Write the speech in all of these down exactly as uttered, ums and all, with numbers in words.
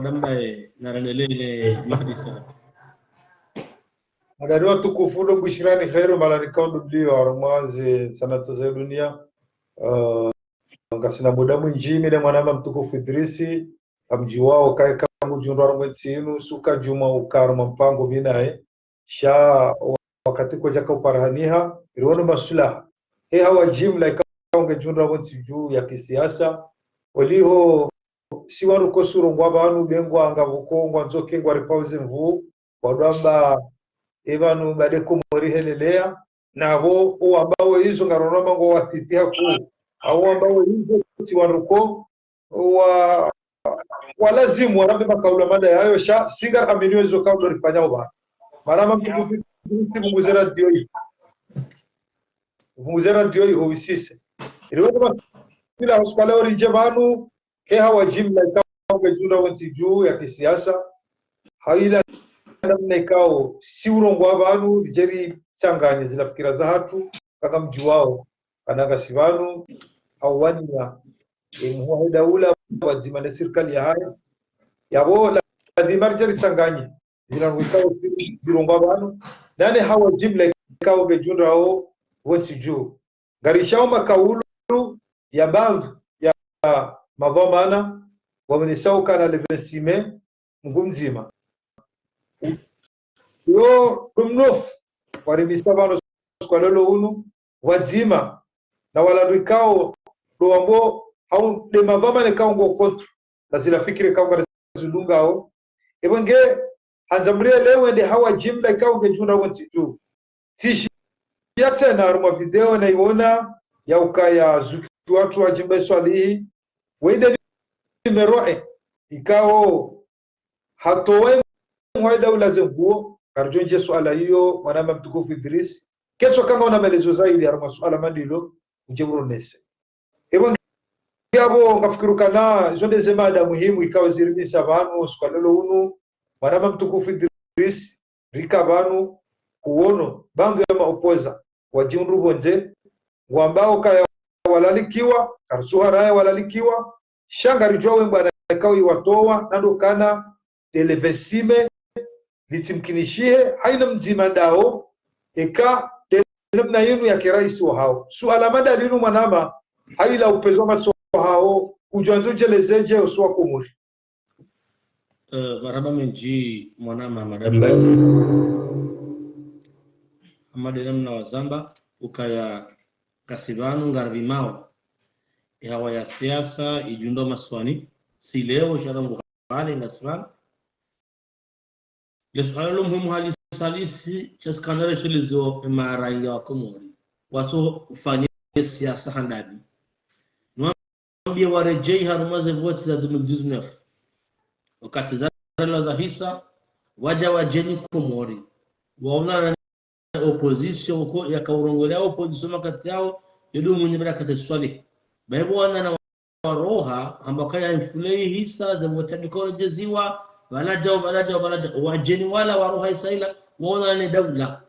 namna ye, na rendelee ne mahadisi. Madari watukufu, ndo mbishirani kheri, mahala nikao ndo mlio, harumwa ze sanatsa za dunia. Eh, ngasina muda mwindji, mi ne mwanama mtukufu Idrisi, ngamdjuwao kaye kangu djundru harumwa entsi inu, suka djuma uka harumwa mpango mi naye. Sha wakati kwadjaka uparihaniha, riwono maswilaha. He hawa jimla ikao nge djundru harumwa entsi dju ya kisiasa. Oliho si wandru ko si urongwa pvanu bengwa ngapvo ko ngwandzo ke ngwaripvauze nvuu, wadjwamba, e pvanu bade Komori helelea, na pvo owambao izo ngarono amba ngwao watiti hakuu. Hau wambao izo si wandru ko, wa, walazimu warambe makaulu mada yayo, sha si ngaraminio izo kaulu rifanyao pvanu. Marahaba mtukufu, pvunguze radio yi. Pvunguze radio yi, owisise. Iliwe kama kila usiku wa leo rindje pvanu, he hawa jimla ikao nge djundru harumwa entsi dju ya kisiasa. Haila namna ikao si urongwa pvanu, ridje ritsanganye zila fikira zahatru, kaka mdjuwao, kana ngasi pvanu, hauwania, e, muhuu wahe daula, pvwadzima ne sirikali yahahe. Yapvo lazima ridje ritsanganye zila ikao si, zirongwa pvanu, nane hawa jimla ikao nge djundru harumwa entsi dju. Ngarishao makaulu ya baadhwi ya madhwamana, wamenesao ukana le vingt-six mai, mngu mdzima. Yo, ndo mnofu, warimisa pvanu usiku wa leo unu, pvwadzima, na wala wandru ikao, ndo wambao, hau nde madhwamana ikao ngwao contre, na zila fikira ikao ngarizidungao. Epvo nge, handza mrielewe nde hawa jimla ikao nge djundru harumwa entsi dju. Tsishiya tsena harumwa video nayiona, ya ukaya zuki watru wa Jimba Swalihi, wende ni numéro un, ikao hatowa muhuu wahe daula ze nguo, ngaridjo ndje suala iyo, mwanama mtukufu Idrisi. Ketso kanga una maelezo zaidi harumwa suala madilo, ndje uronese. Epvo nge yapvo ngafikiri ukana, izo nde ze mada muhimu ikao zirimisa pvanu, usiku wa leo unu, mwanama mtukufu Idrisi, rika pvanu, huono, baadhwi ya maopoza, wadjihundru pvondze, ngwambao kaya walalikiwa, karitsuha raya walalikiwa, sha ngaridjuwa we mbwana ikao iwatowa, na ndo ukana, nde le vingt-six mai, litsimkinishihe, haina mdzima ndawo, eka, nde namna yinu yake raisi wahawo. Suala mada linu mwanama, haila upvenuza matso yahaho, udjo wandzo udjeleze dje usiwa Komori. Eh, marahaba mendji, mwanama Madamba. Hama nde namna wazamba, ukaya ngasi pvanu ngaripvimao. Ye hawa ya siasa, idjundru masiwani, si leo, sha rangu hale ngasi pvanu. Le suala lo muhimu halisi halisi, sha sikandare shelezo ye maraiya wa Komori. Watso ufanya siasa handani. Niwambie waredjei harumwa ze voti za deux mille dix-neuf. Wakati za rela zahisa, wadja wadjeni Komori. Waona opposition ko yaka urongoleya opposition makati yawo, yo ndo Mwinyi Barakati Swalihi. Bahi pvo wana na waroha, hamba kaya inflation ihisa, ze voti zikono djeziwa, pvala djao, pvala djao, pvala djao. Wadjeni wala waroha isa ila, waona ne daula.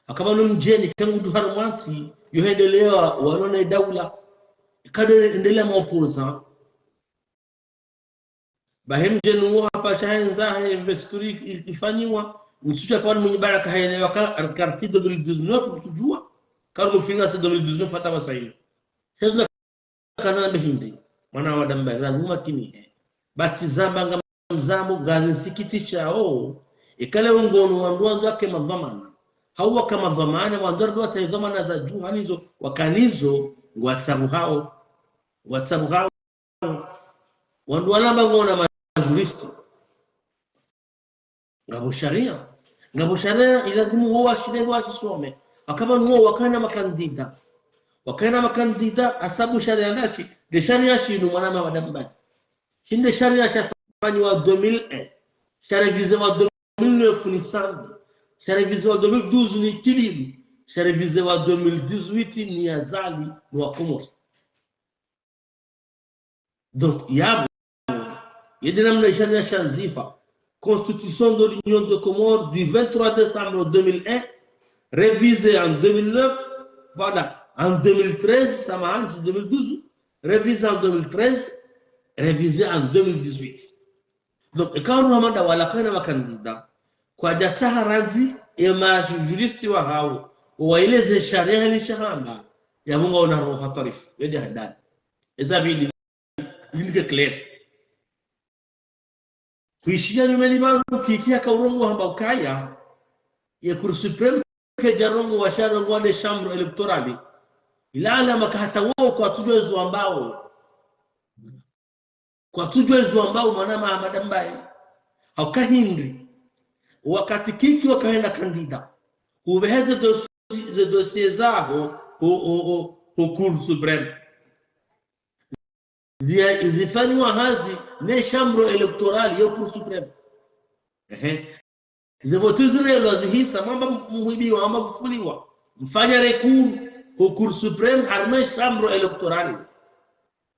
Haka pvanu mdjeni, kangu tu harumwa ntsi, yo hendeleya, waona ne daula. Kade endeleya ma opposant. Bahi mdjeni wo hapvasha hendza he investiture i-, ifanyiwa, ntsu ya haka pvanu Mwinyi Baraka hayelewa ka, karti deux mille dix-neuf, kutudjuwa, karu mufinga se deux mille dix-neuf hata pvasa inu. Hezo na kana mbe hindri, mwana wa Madamba, lazima kini he. Batsi zamba nga mzambo, ngazi nsikitishao, ikale ungono wandru wandzo wake madhwamana. Hau waka madhwamana, wandru wandzo wataye dhwamana za dju, hanizo, wakanizo, ngwatsabuhao. Ngwatsabuhao. Wandru wala amba ngwona ma juriste. Ngapvo sharia. Ngapvo sharia, ilazimu wo washinde washisome. Haka pvanu wo wakana makandida. Wakana makandida, hasabu sharia ndashi, nde sharia shinu mwana ma Madamba. Shinde sharia shafanyiwa deux mille un. Sharevizewa deux mille neuf ni Sambi. Sharevizewa deux mille douze ni Ikililou. Sharevizewa deux mille dix-huit ni Azali, ni wa Komori. Donc, yapvo, ye nde namna sharia shandziha. Constitution de l'Union des Comores du vingt-trois décembre deux mille un, révisée en deux mille neuf, voilà, en deux mille treize, samahani, c'est deux mille douze, révisée en deux mille treize, révisée en deux mille dix-huit. Donc, eka wandru hama nda wala kana makandida, kwadjatsaha randzi, ema ju-, juriste wahawo, wawaeleze sharia hali shahamba, yapvo ngwaona roha twarifu, yende handani. Eza pvili, yinike clair. Kwishiya nyumeni pvanu Kiki haka urongoa hamba ukaya, ye Cour suprême kaidja rongoa sha yarongoa ne chambre électorale. Ila alama ka hata wo kwatsudjuwa ezo wambao. Kwatsudjuwa ezo wambao mwanama Hamada Mbaye. Hauka hindri. Wakati Kiki wakahenda candidat, hupvehe ze dosi-, ze dossier zaho ho, ho, ho, ho Cour suprême. Zia-, zifanyiwa hazi ne chambre électorale yo Cour suprême. Ehe. Ze voti zirelwa zihisa, mwamba mhwibiwa, mwamba mfuliwa. Mfanya recours ho Cour suprême, harumwa chambre électorale.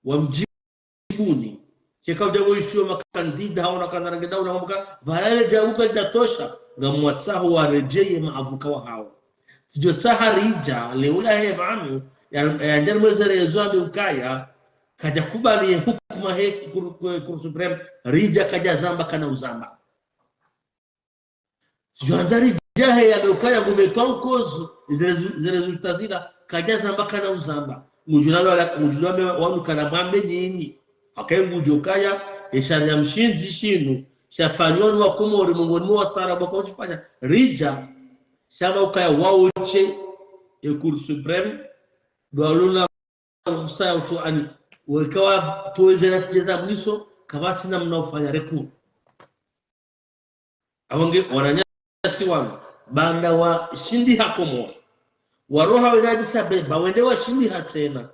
Wamdjibuni. Sheka udja wo ishiyo makandida hawo na kanara ngeda una mwamba ka, pvala le djawabu kalidjatosha, ngamwatsaho waredjeye maavocat wahawo. Tsidjotsaha ridja, leo yahe pvanu, ya, ya ndjari mweze rezo ambe ukaya, kadjakubali ye hukuma he Cour, Cour, Cour suprême, ridja kadjazamba kana uzamba. Tsidjohandza ridja he yambe ukaya ngumetwa nkozo, ze resu-, ze résultat zila, kadjazamba kana uzamba. Ngudjulalo ala, ngudjulalo ame wanu kana mwambe nyinyi. Haka ngudjo kaya, e sharia mshindzi shinu, shafanywa ni Wakomori, mongoni mwa wastaarabu waka ushifanya, ridja, shamba ukaya waotshe, e Cour suprême, dwaluna usaya utu ani, weka watowe ze natija za mwiso, kapvatsi namna ufanya recours. Apvo nge wananyasi wanu, baanda washindiha Komori, waroha wende Addis Abeba, wende washindiha tsena,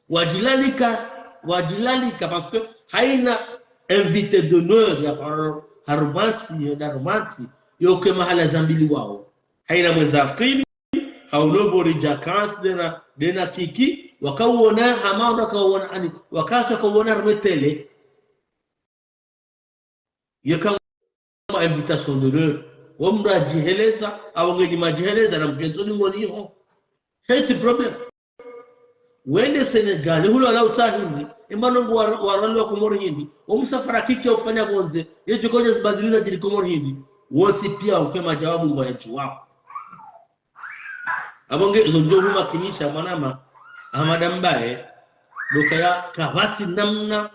wadjilalika, wadjilalika, parce que haina invité d'honneur ya paro harumwa ntsi, yenda harumwa ntsi, yoke mahala zambiliwao. Haina mwendza akili, haulobo ridja kantsi dena, dena Kiki, waka uona, hama wandru waka uona, ani, wakasa waka uona harumwa télé. Yeka ma invitation d'honneur. Wo mndru adjiheleza, apvo ngenyi mwadjiheleza, na mpenzo ni ngoni ho. Sha itsi problème. Wende Sénégal, hulo ala utsaha hindri, emba nongo wa, wa rali wa Komori hindri, wo msafara Kiki ya ufanya pvondze, ye djo kaudja zibadiliza djiri Komori hindri, wontsi piya uke madjawabu ngwayadjuwao. Apvo nge zo ndjo humakinisha mwanama Hamada Mbaye, ndo ukaya kapvatsi namna,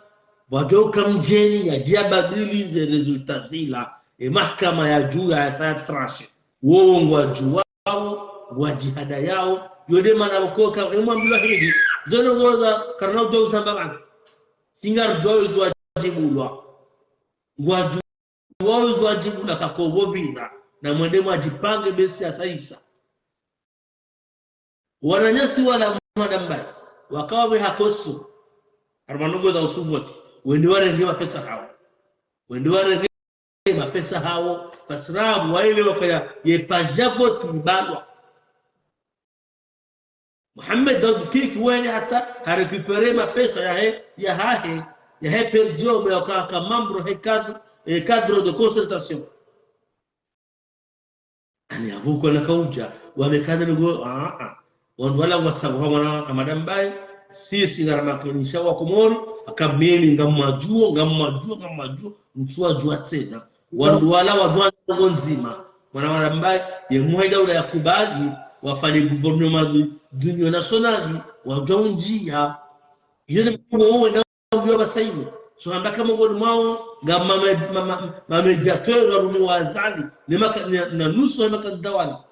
pvwadjo uka mdjeni yadje yabadili ze résultat zila, e mahakama ya juu yasa ya tranché. Wowo ngwadjuwao, ngwadjihadayao, yo nde mana pvo koka, emwambilwa hindri, zo ndrongoo za, karina udjo uzamba pvanu. Sha ngaridjuwao izo wadjibulwa. Ngwadjuwao izo wadjibulwa kako pvo pvira, na mwende mwadjipange be siasa isa. Wananyasi wala Hamada Mbaye, waka wapveha koso, harumwa ndrongoo za usu voti, wende warenge mapesa hawo. Wende warenge mapesa hawo, fasirabu, waelewa ukaya ye page ya voti ibalwa. Mohamed Daoud Kiki wende hata ha récupérer mapesa yahe, yahahe, yahe per diem, yaka, ka membre he cadre, eh, cadre de concertation. Ani apvo kwana kaudja, wamekana ngo, ah, ah. Wandru wala watsaha mwana Hamada Mbaye, sisi ngaramakinisha Wakomori, haka mimi ngamwadjuo, ngamwadjuo, ngamwadjuo, ntsuwadjuwa tsena. Wandru wala wadjuwa ndrongoo ndzima. Mwana Hamada Mbaye, ye muhe daula yakubali, wafanye gouvernement du, d'union nationale, wadjuwa undjiya. Iyo ni mkuu wo wenda uliwa pvasa inu. So hamba ka mongoni mwawo, nga ma, ma, ma, ma, ma médiateur warumiwa Azali, ne maka, na, na nusu ya makandida wala.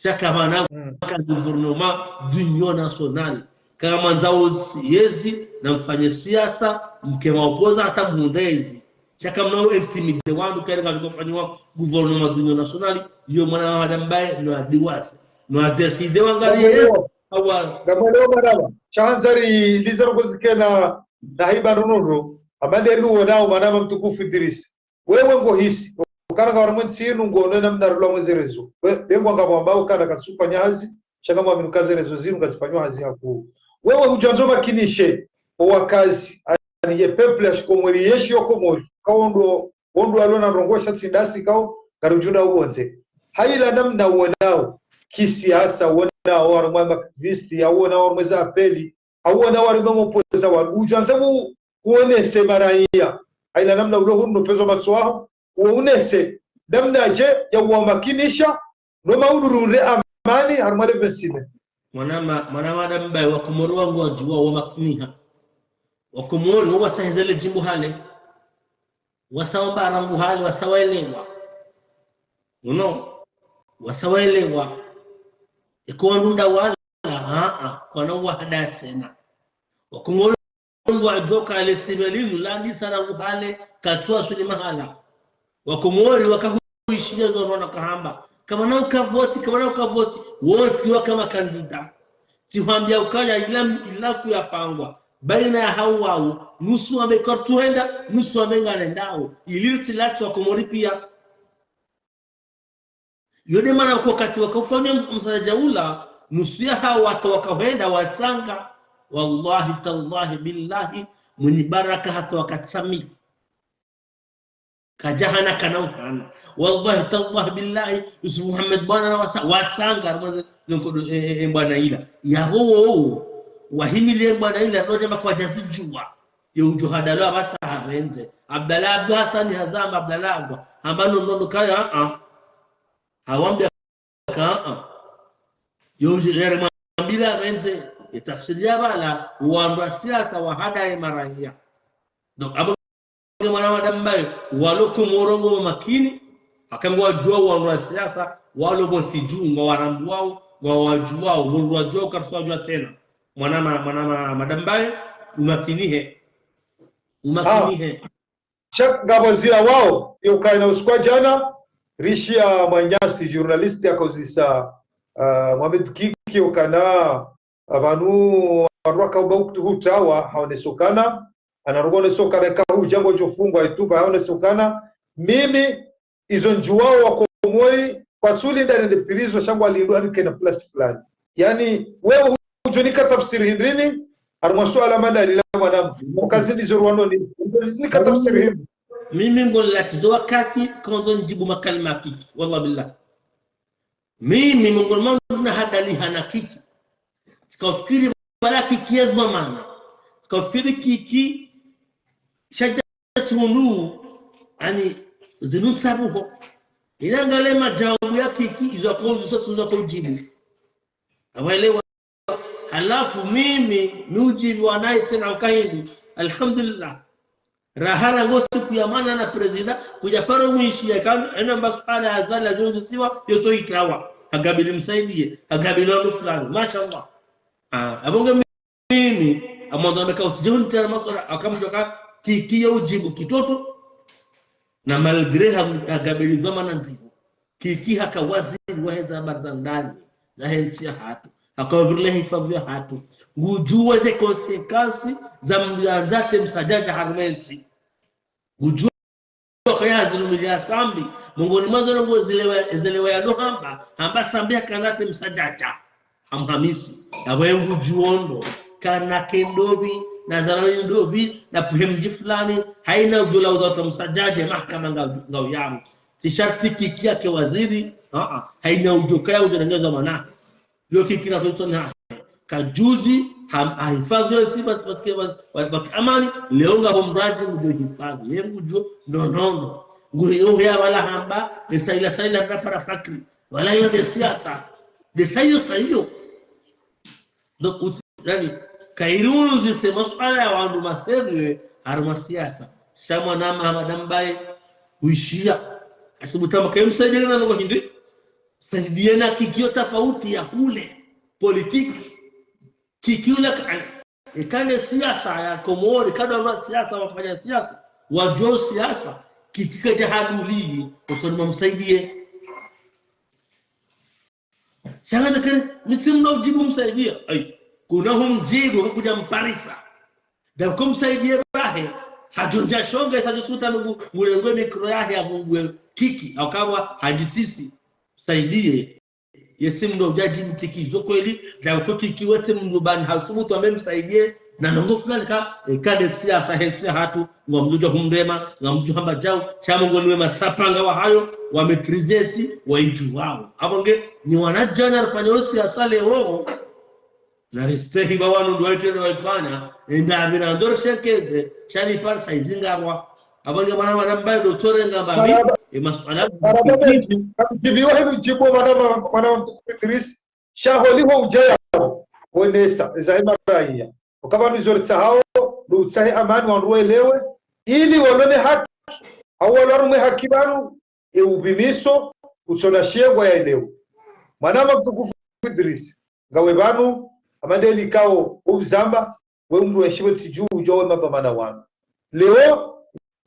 Sha kapvana ka gouvernement d'union nationale. Ka mwandzao yezi, na mfanye siasa, mke maopoza hata mhundre yezi. Sha kamna u intimider wandru, kari ngariko fanyiwa gouvernement d'union nationale, iyo mwana Hamada Mbaye, no adiwase. No adécider wangaliye yezi. Awa. Ngamwelewa mwanama. Sha handza ri, liza ndrongoo zikena na haiba ndrondro. Amande ri uonao mwanama mtukufu Idris. Wewe ngohisi. Ukana nga warimwe ntsi inu ngono namna rulwa mweze rezo. We, bengwa ngamwamba ukana katsufanya hazi. Sha ngamwamini uka ze rezo zinu ngazifanywa hazi hakuu. Wewe hudjandzo makinishe. Owakazi. Ani ye peuple ya shikomori. Yeshi yo Komori. Kawondo wondru walona ndrongoo sha tsi ndasi kao, ngari udjunda upvondze. Haila namna uonao, kisiasa uonao, harumwa ma activistes, ya uonao, harumwa za apeli, ya uonao, harumwa mopoza wanu. Udjandza ku, kuonese maraiya. Haina namna ulo hunu no pvendzo matso waho, uwo unese namna dje ya uwamakinisha, no mauduru ure amani, harumwa le vingt-six mai. Mwana ma-, mwana madambaye, Wakomori wangu wadjuwa wamakiniha. Wakomori wo wasaheza le djimbo hale. Wasa wamba rangu hale, wasa waelewa. Uno, wasa waelewa. Eko wandru nda wala, a, a, kwana wahada tsena. Wakomori ngwadjoka le sibelinu, landisa rangu hale, katsuwa suli mahala. Wakomori wakahuishiya zo rona kahamba. Kamana ukavoti, kamana ukavoti. Wontsi waka makandida. Tsihwambia ukaya ila, ila kuyapangwa. Baina ya hau wau, nusu wambe kartsuhenda, nusu wambe ngarendao. Ili ritsi latsi Wakomori pia. Yo nde mana ko wakati wakaufanya msadjadja ula, nusu ya hau hata wakahenda watsanga. Wallahi, tallahi, billahi, Mwinyi Baraka hata wakatsamili. Kadjahana kana uhana. Wallahi, tallahi, billahi, Yusuf Muhammad bwana na wasa, watsanga, harumwa ze, ze nkodo, e, e, e, bwana ila. Yaho wo, wo, wahimili ye bwana ila, no djama kwadjazidjuwa. Ye udjo hadalo apvasa harendze. Abdallah Abdou Hassan hazamba Abdallah agwa. Hamba no, no, no, kaya, a, a. Hawambia ka, a, a. Ye udjo, yare mambila harendze. Ye tafsiri ya pvala, wandru wa siasa wahada ye maraya. Donc, apvo mwana madambaye, walo Komori ngwa makini, haka ngwadjuwa wandru wa siasa, walo pvontsi dju, ngwawarambuwao, ngwawadjuwao, wandru wadjuwao, kartsuwadjuwa tsena. Mwana ma-, mwana ma-, madambaye, umakinihe. Umakinihe. Shak ngapvo zila wao, yo ukaya na usiku wa djana, rishiya mwananyasi, journaliste, akauzisa, ah, Mohamed Kiki, ukana, apvanu, wandru waka uba uktu hutawa, haonesa ukana, ana rugo onesa ukana eka hudja ngodjo fungwa ituba, haonesa ukana, mimi, izo ndjuwao Wakomori, kwatsulinda nende prison, sha ngwalindwa nikena place fulani. Yaani, wewe hudjo nika tafsiri hindrini, harumwa suala madalila mwanangu. Ukazi ndizo ruwano ni, hudjo nika tafsiri hindri. Mimi ngolatsizo wakati, kandzo ndjibu makalima Kiki. Wallah billah. Mimi mongoni mwa wandru nahadaliha na Kiki. Tsika ufikiri pvala Kiki ye dhwamana. Tsika ufikiri Kiki, sha dja tsi mndru, ani, zinu ntsabuho. Ina ngale majawabu ya Kiki, izo akouzisa, izo akoudjibu. Awaelewa. Halafu mimi, mi udjibu wanaye tsena ukahindi. Alhamdulillah. Raha rangu siku ya mana na prezida, kudja paro mwishiya kanu, ena mba suala ya Azali yadjondjisiwa, yo so itrawa. Hagabili Msaidiye, hagabili wandru fulani. Mashallah. Ah, apvo nge mimi, amwando ameka utsidje hunitera maswala, akamdjoka Kiki ye udjibu kitoto, na malgré ha-, hagabili dhwamana ndzihu. Kiki haka waziri waheze habari za ndani, zahe ntsi yahatru. Haka waziri le hifadhwi yahatru. Ngudjuwa ze conséquences za mndru yandzao yatse msadjadja harumwa entsi. Ngudjuwa kaya hazilumiliya Sambi, mongoni mwa zo ndrongoo zilewa, zilewa yado hamba, hamba Sambi hakana yatse msadjadja. Hamhamisi. Apvo ye ngudjuwo ndo, kana ke ndopvi, na zalani ndopvi, na pvuhe mdji fulani, haina udjo la uza yatse msadjadja, mahakama nga, nga uyamu. Tsi sharti Kiki yake waziri, a, a, haina udjo kaya udjo nengeza mwana. Yo Kiki na totona. Kajuzi, ham-, hahifadhwi yo ntsi, bat-, batike, bat-, bat-, batike amani, leo ngapvo mradi ngudjo hifadhwi. Ye ngudjo, no, no, no. Nguhe yo ya wala hamba, e saila, saila, na para fakri. Wala yo nde siasa. Nde sayo, sayo. Donc, uti-, yaani, kairi unu zise masuala ya wandru masérieux, harumwa siasa. Sha mwana Mahamada Mbaye, wishiya. Asubuta makaye Msaidiye na ndrongoo hindri. Msaidiye na Kiki yo tafauti ya hule. Politique. Kiki hule ka-, eka nde siasa ya Komori, kado wa siasa, wafanya siasa, wadjuwa siasa, Kiki kadja hadhuri, usoni mwa Msaidiye. Sha ngana kene, mi tsi mna udjibu Msaidiye. Ayi, kuna humdjibu, hakudja mparisa. Nda ko Msaidiye bahe, hadjondja shonge, sa djisuta ngu, ngulengwe mikro yahe, ya vungwe Kiki, hau kawa, hadjisisi. Msaidiye. Ye tsi mna udjadjibu Kiki, zo kweli, nda ko Kiki we tsi mna bani, hasubutu ambe Msaidiye, na ndrongoo fulani ka, e, kade siasa, he ntsi yahatru, ngamdjo humrema, ngamdjo hamba djau, sha mongoni mwe masapanga wahayo, wa maîtriser ntsi, waidjuwao. Apvo nge, ni wanadjana rifanya wo siasa leo, na ristehi ba wanu ndo waitele waifanya, enda apvira ndo rishekeze, sha ni parisa izingarwa. Apvo nge mwana, mwana mbaye ndo tsorenga mbapvi, marahaba, e masuala marahaba mendji. Kamdjibiwa hinu djibu mwana ma-, mwana mtukufu Idris. Sha holiho udja yapvo, wonesa, eza hima raiya. Uka pvanu izo ritsahao, ndo utsahe amani wandru waelewe, ili walo ne haki, hau walo harumwa e haki pvanu, e upvimiso, utsona shengwa yaelewe. Mwana mtukufu Idris, ngawe pvanu, hama nde likao, uzamba, we mndru wa heshima ntsi dju, udjuwa we madhwamana wanu. Leo,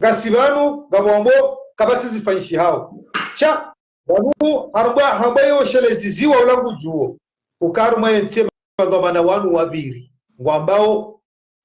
ngasi pvanu, ngapvo wambao, kapvatsi zifanyishihao. Sha, pvanu, harumwa, harumwa yo sheleziziwa ula ngudjuo. Uka harumwa ye ntsi madhwamana wanu wapviri. Ngwambao,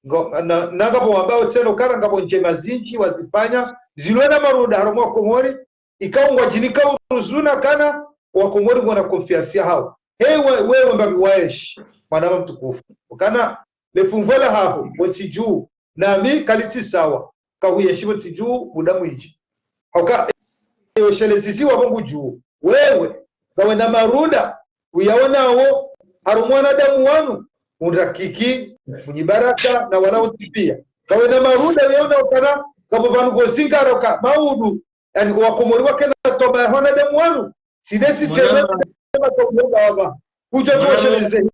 ngo-, na, na ngapvo wambao tsena ukana ngapvo ndjema zindji wazifanya, zilo na marunda harumwa Komori, ikao ngwadjinika uruzuna kana, Wakomori ngwana confiance yahao. He we, wewe mbapvi waeshi, mwana mtukufu. Ukana, le funvu lahaho, wo ntsi dju, nami kalitsi sawa, kahuyeshi wo ntsi dju, muda mwindji. Hauka, yo sheleziziwa pvo ngudjuo. Wewe, ngawe na marunda, uyaonao, harumwa wanadamu wanu, undra kiki, mwenye baraka, na wana wontsi pia. Ngawe na marunda, uyaonao kana, ngapvo pvanu pvo zingara uka, maudu, yaani, Wakomori wakena toba ya wanadamu wanu, sine si mwana tena, ma-, sema kwa mwana waba. Kudja mwana tuwasheleze.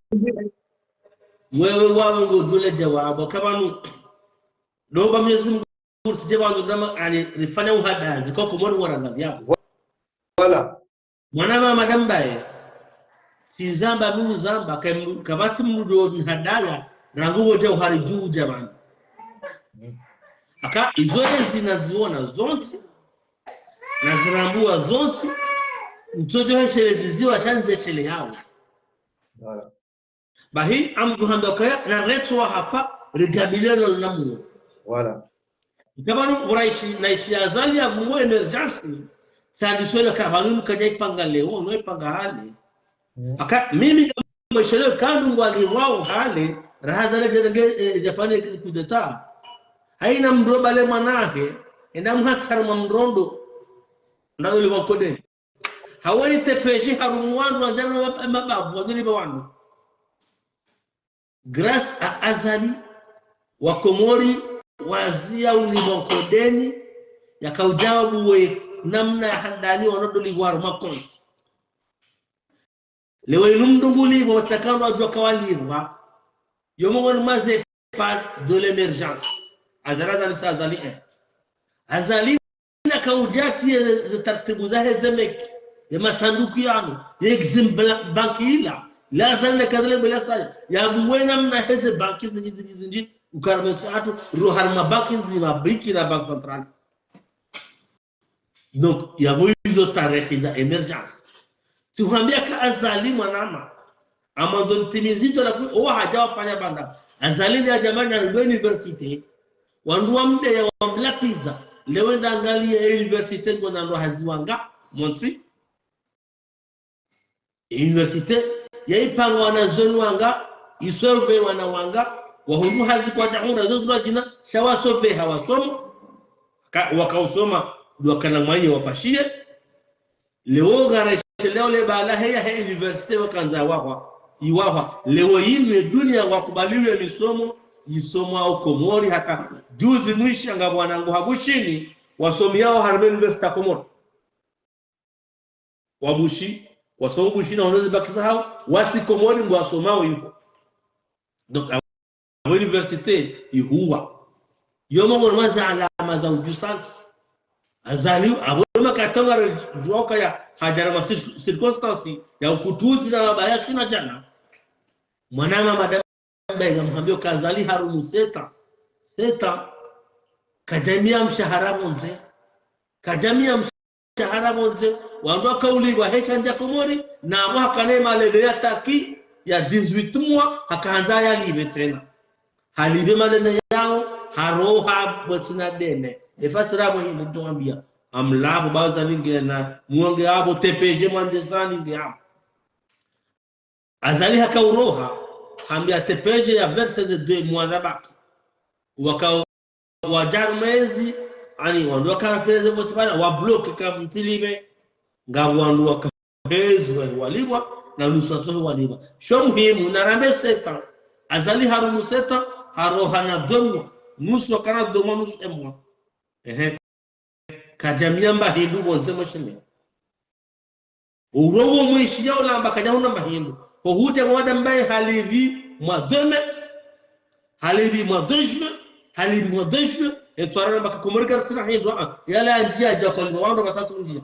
Wewe wabo ngo djule djawabu. Kapvanu, nomba Mwenyezi Mungu, tsidje pvanu ndama, yaani, rifanya uhadazi, kwa Komori waranga vyabo. Voilà. Mwana mama dambaye, tsi nzamba mi uzamba, ka-, kapvatsi mndru ndo nihadaya, rangu wodja uhari dju dja pvanu. Aka, izo ezi naziona zontsi, nazirambua zontsi, ntsodjo hesheleziziwa sha nze sheleyao. Voilà. Bahi, amdu hamba kaya, na retso wa hafa, rigabiliano na muo. Voilà. Ikapvanu, uraishi, naishi Azali ya vungo émergence, sa diswela kapvanu mkadja ipanga leo, no ipanga hale. Mm. Aka, mimi, mweshele kandu ngwali wao hale, raha Azali djerenge, eh, djafanye coup d'état. Haina mndru bale mwanahe, enda mhatsi harumwa mrondo, na uli wa kodeni. Hawali tepeji harumwa wandru, wadjana ma-, mabavu, wadjiri ba wandru. Grâce à Azali, Wakomori, wazia uli wa kodeni, yaka udjawabu we namna ya handani wanodo liwa harumwa konti. Leo inu mndru nguli wa watakano wadjuwa kawaliwa. Yo mongoni mwa ze pas de l'émergence. Azali, Azali, sa Azali, eh. Azali na kaudjati ye, ze taratibu za heze meki, ye masanduku yanu, ye Exim Bla-, Bank ila. La Azali na kazale bela saya. Ya buwena mna heze banki zindji, zindji, zindji. Ukarame tsatu, ro harumwa banki ndzima, biki na Banque Centrale. Donc, yapvo izo tarehi za émergence. Tsi uhambia ka Azali mwanama, amando ntimizizo la ku-, owa hadja wafanya banda. Azali ni hadja manya ni université. Wandru wamdeya wamlapviza. Leo nda angalia université ngo na ndo haziwanga, montsi. Université, ya ipanga wanazioni wanga, isauve wana wanga, wahundru hazi kwadja hundra zo zilwa djina, sha wasauve ha wasomo, ka, wakausoma, ndo wakana mwaye wapashiye. Leo ngara isheleo le bala heya he université wakandza wahwa, iwahwa. Leo inu ye dunia wakubaliwe misomo, isomwa o Komori hata juzi mwishi anga bwana ngo ha Bushini, wasomiao harumwa université Komori. Wa Bushi, wasoma Bushi na wanoze bac zahao, wasi Komori ngwasomao iho. Donc, a, a université ihuwa. Yo mongoni mwa za alama za udjusansi. Azali, apvo makatanga re juwa kaya hadjara ma cir-, circonstance ya ukutuzi na mabaya shina djana. Mwanama madame Bayi ngamhambio ka Azali harumwa sept ans. Sept ans. Kadjamia mshahara pvondze. Kadjamia mshahara pvondze. Wandru wakaulipva hesha ndja Komori, na apvo hakana malene ya taki ya dix-huit mois, hakahandza yalipve tsena. Halipve malene yao, haroha pvwatsina dene. Efasira mwe hini ndo wambia. Amlapvo baza ningena, mwonge apvo tepeje mwandze sa ninge apvo. Azali hakauroha, hambia tepeje ya verser ze deux mois za bac. Waka wadjaru mezi, ani wandru waka refuser ze vote bana, wa bloquer ka mtsilipve, nga wandru waka hezi wa walipva, na nusu watsohe walipva. Sho muhimu, narambe sept ans, Azali harumwa sept ans, haroha na deux mois, nusu wakana deux mois, nusu un mois. Ehe. Kadjamia mba hindru pvondze mheshimiwa. Urowo mwishiya ulamba kadjahundra mba hindru. Ho hudja mwana mbaye halipvi mwa deux mai, halipvi mwa deux juin, halipvi mwa deux juin, entwara namba ka Komori karitsina hindru, ah, yala ndjiya dja kwa liwa wandru watatu ndjiya.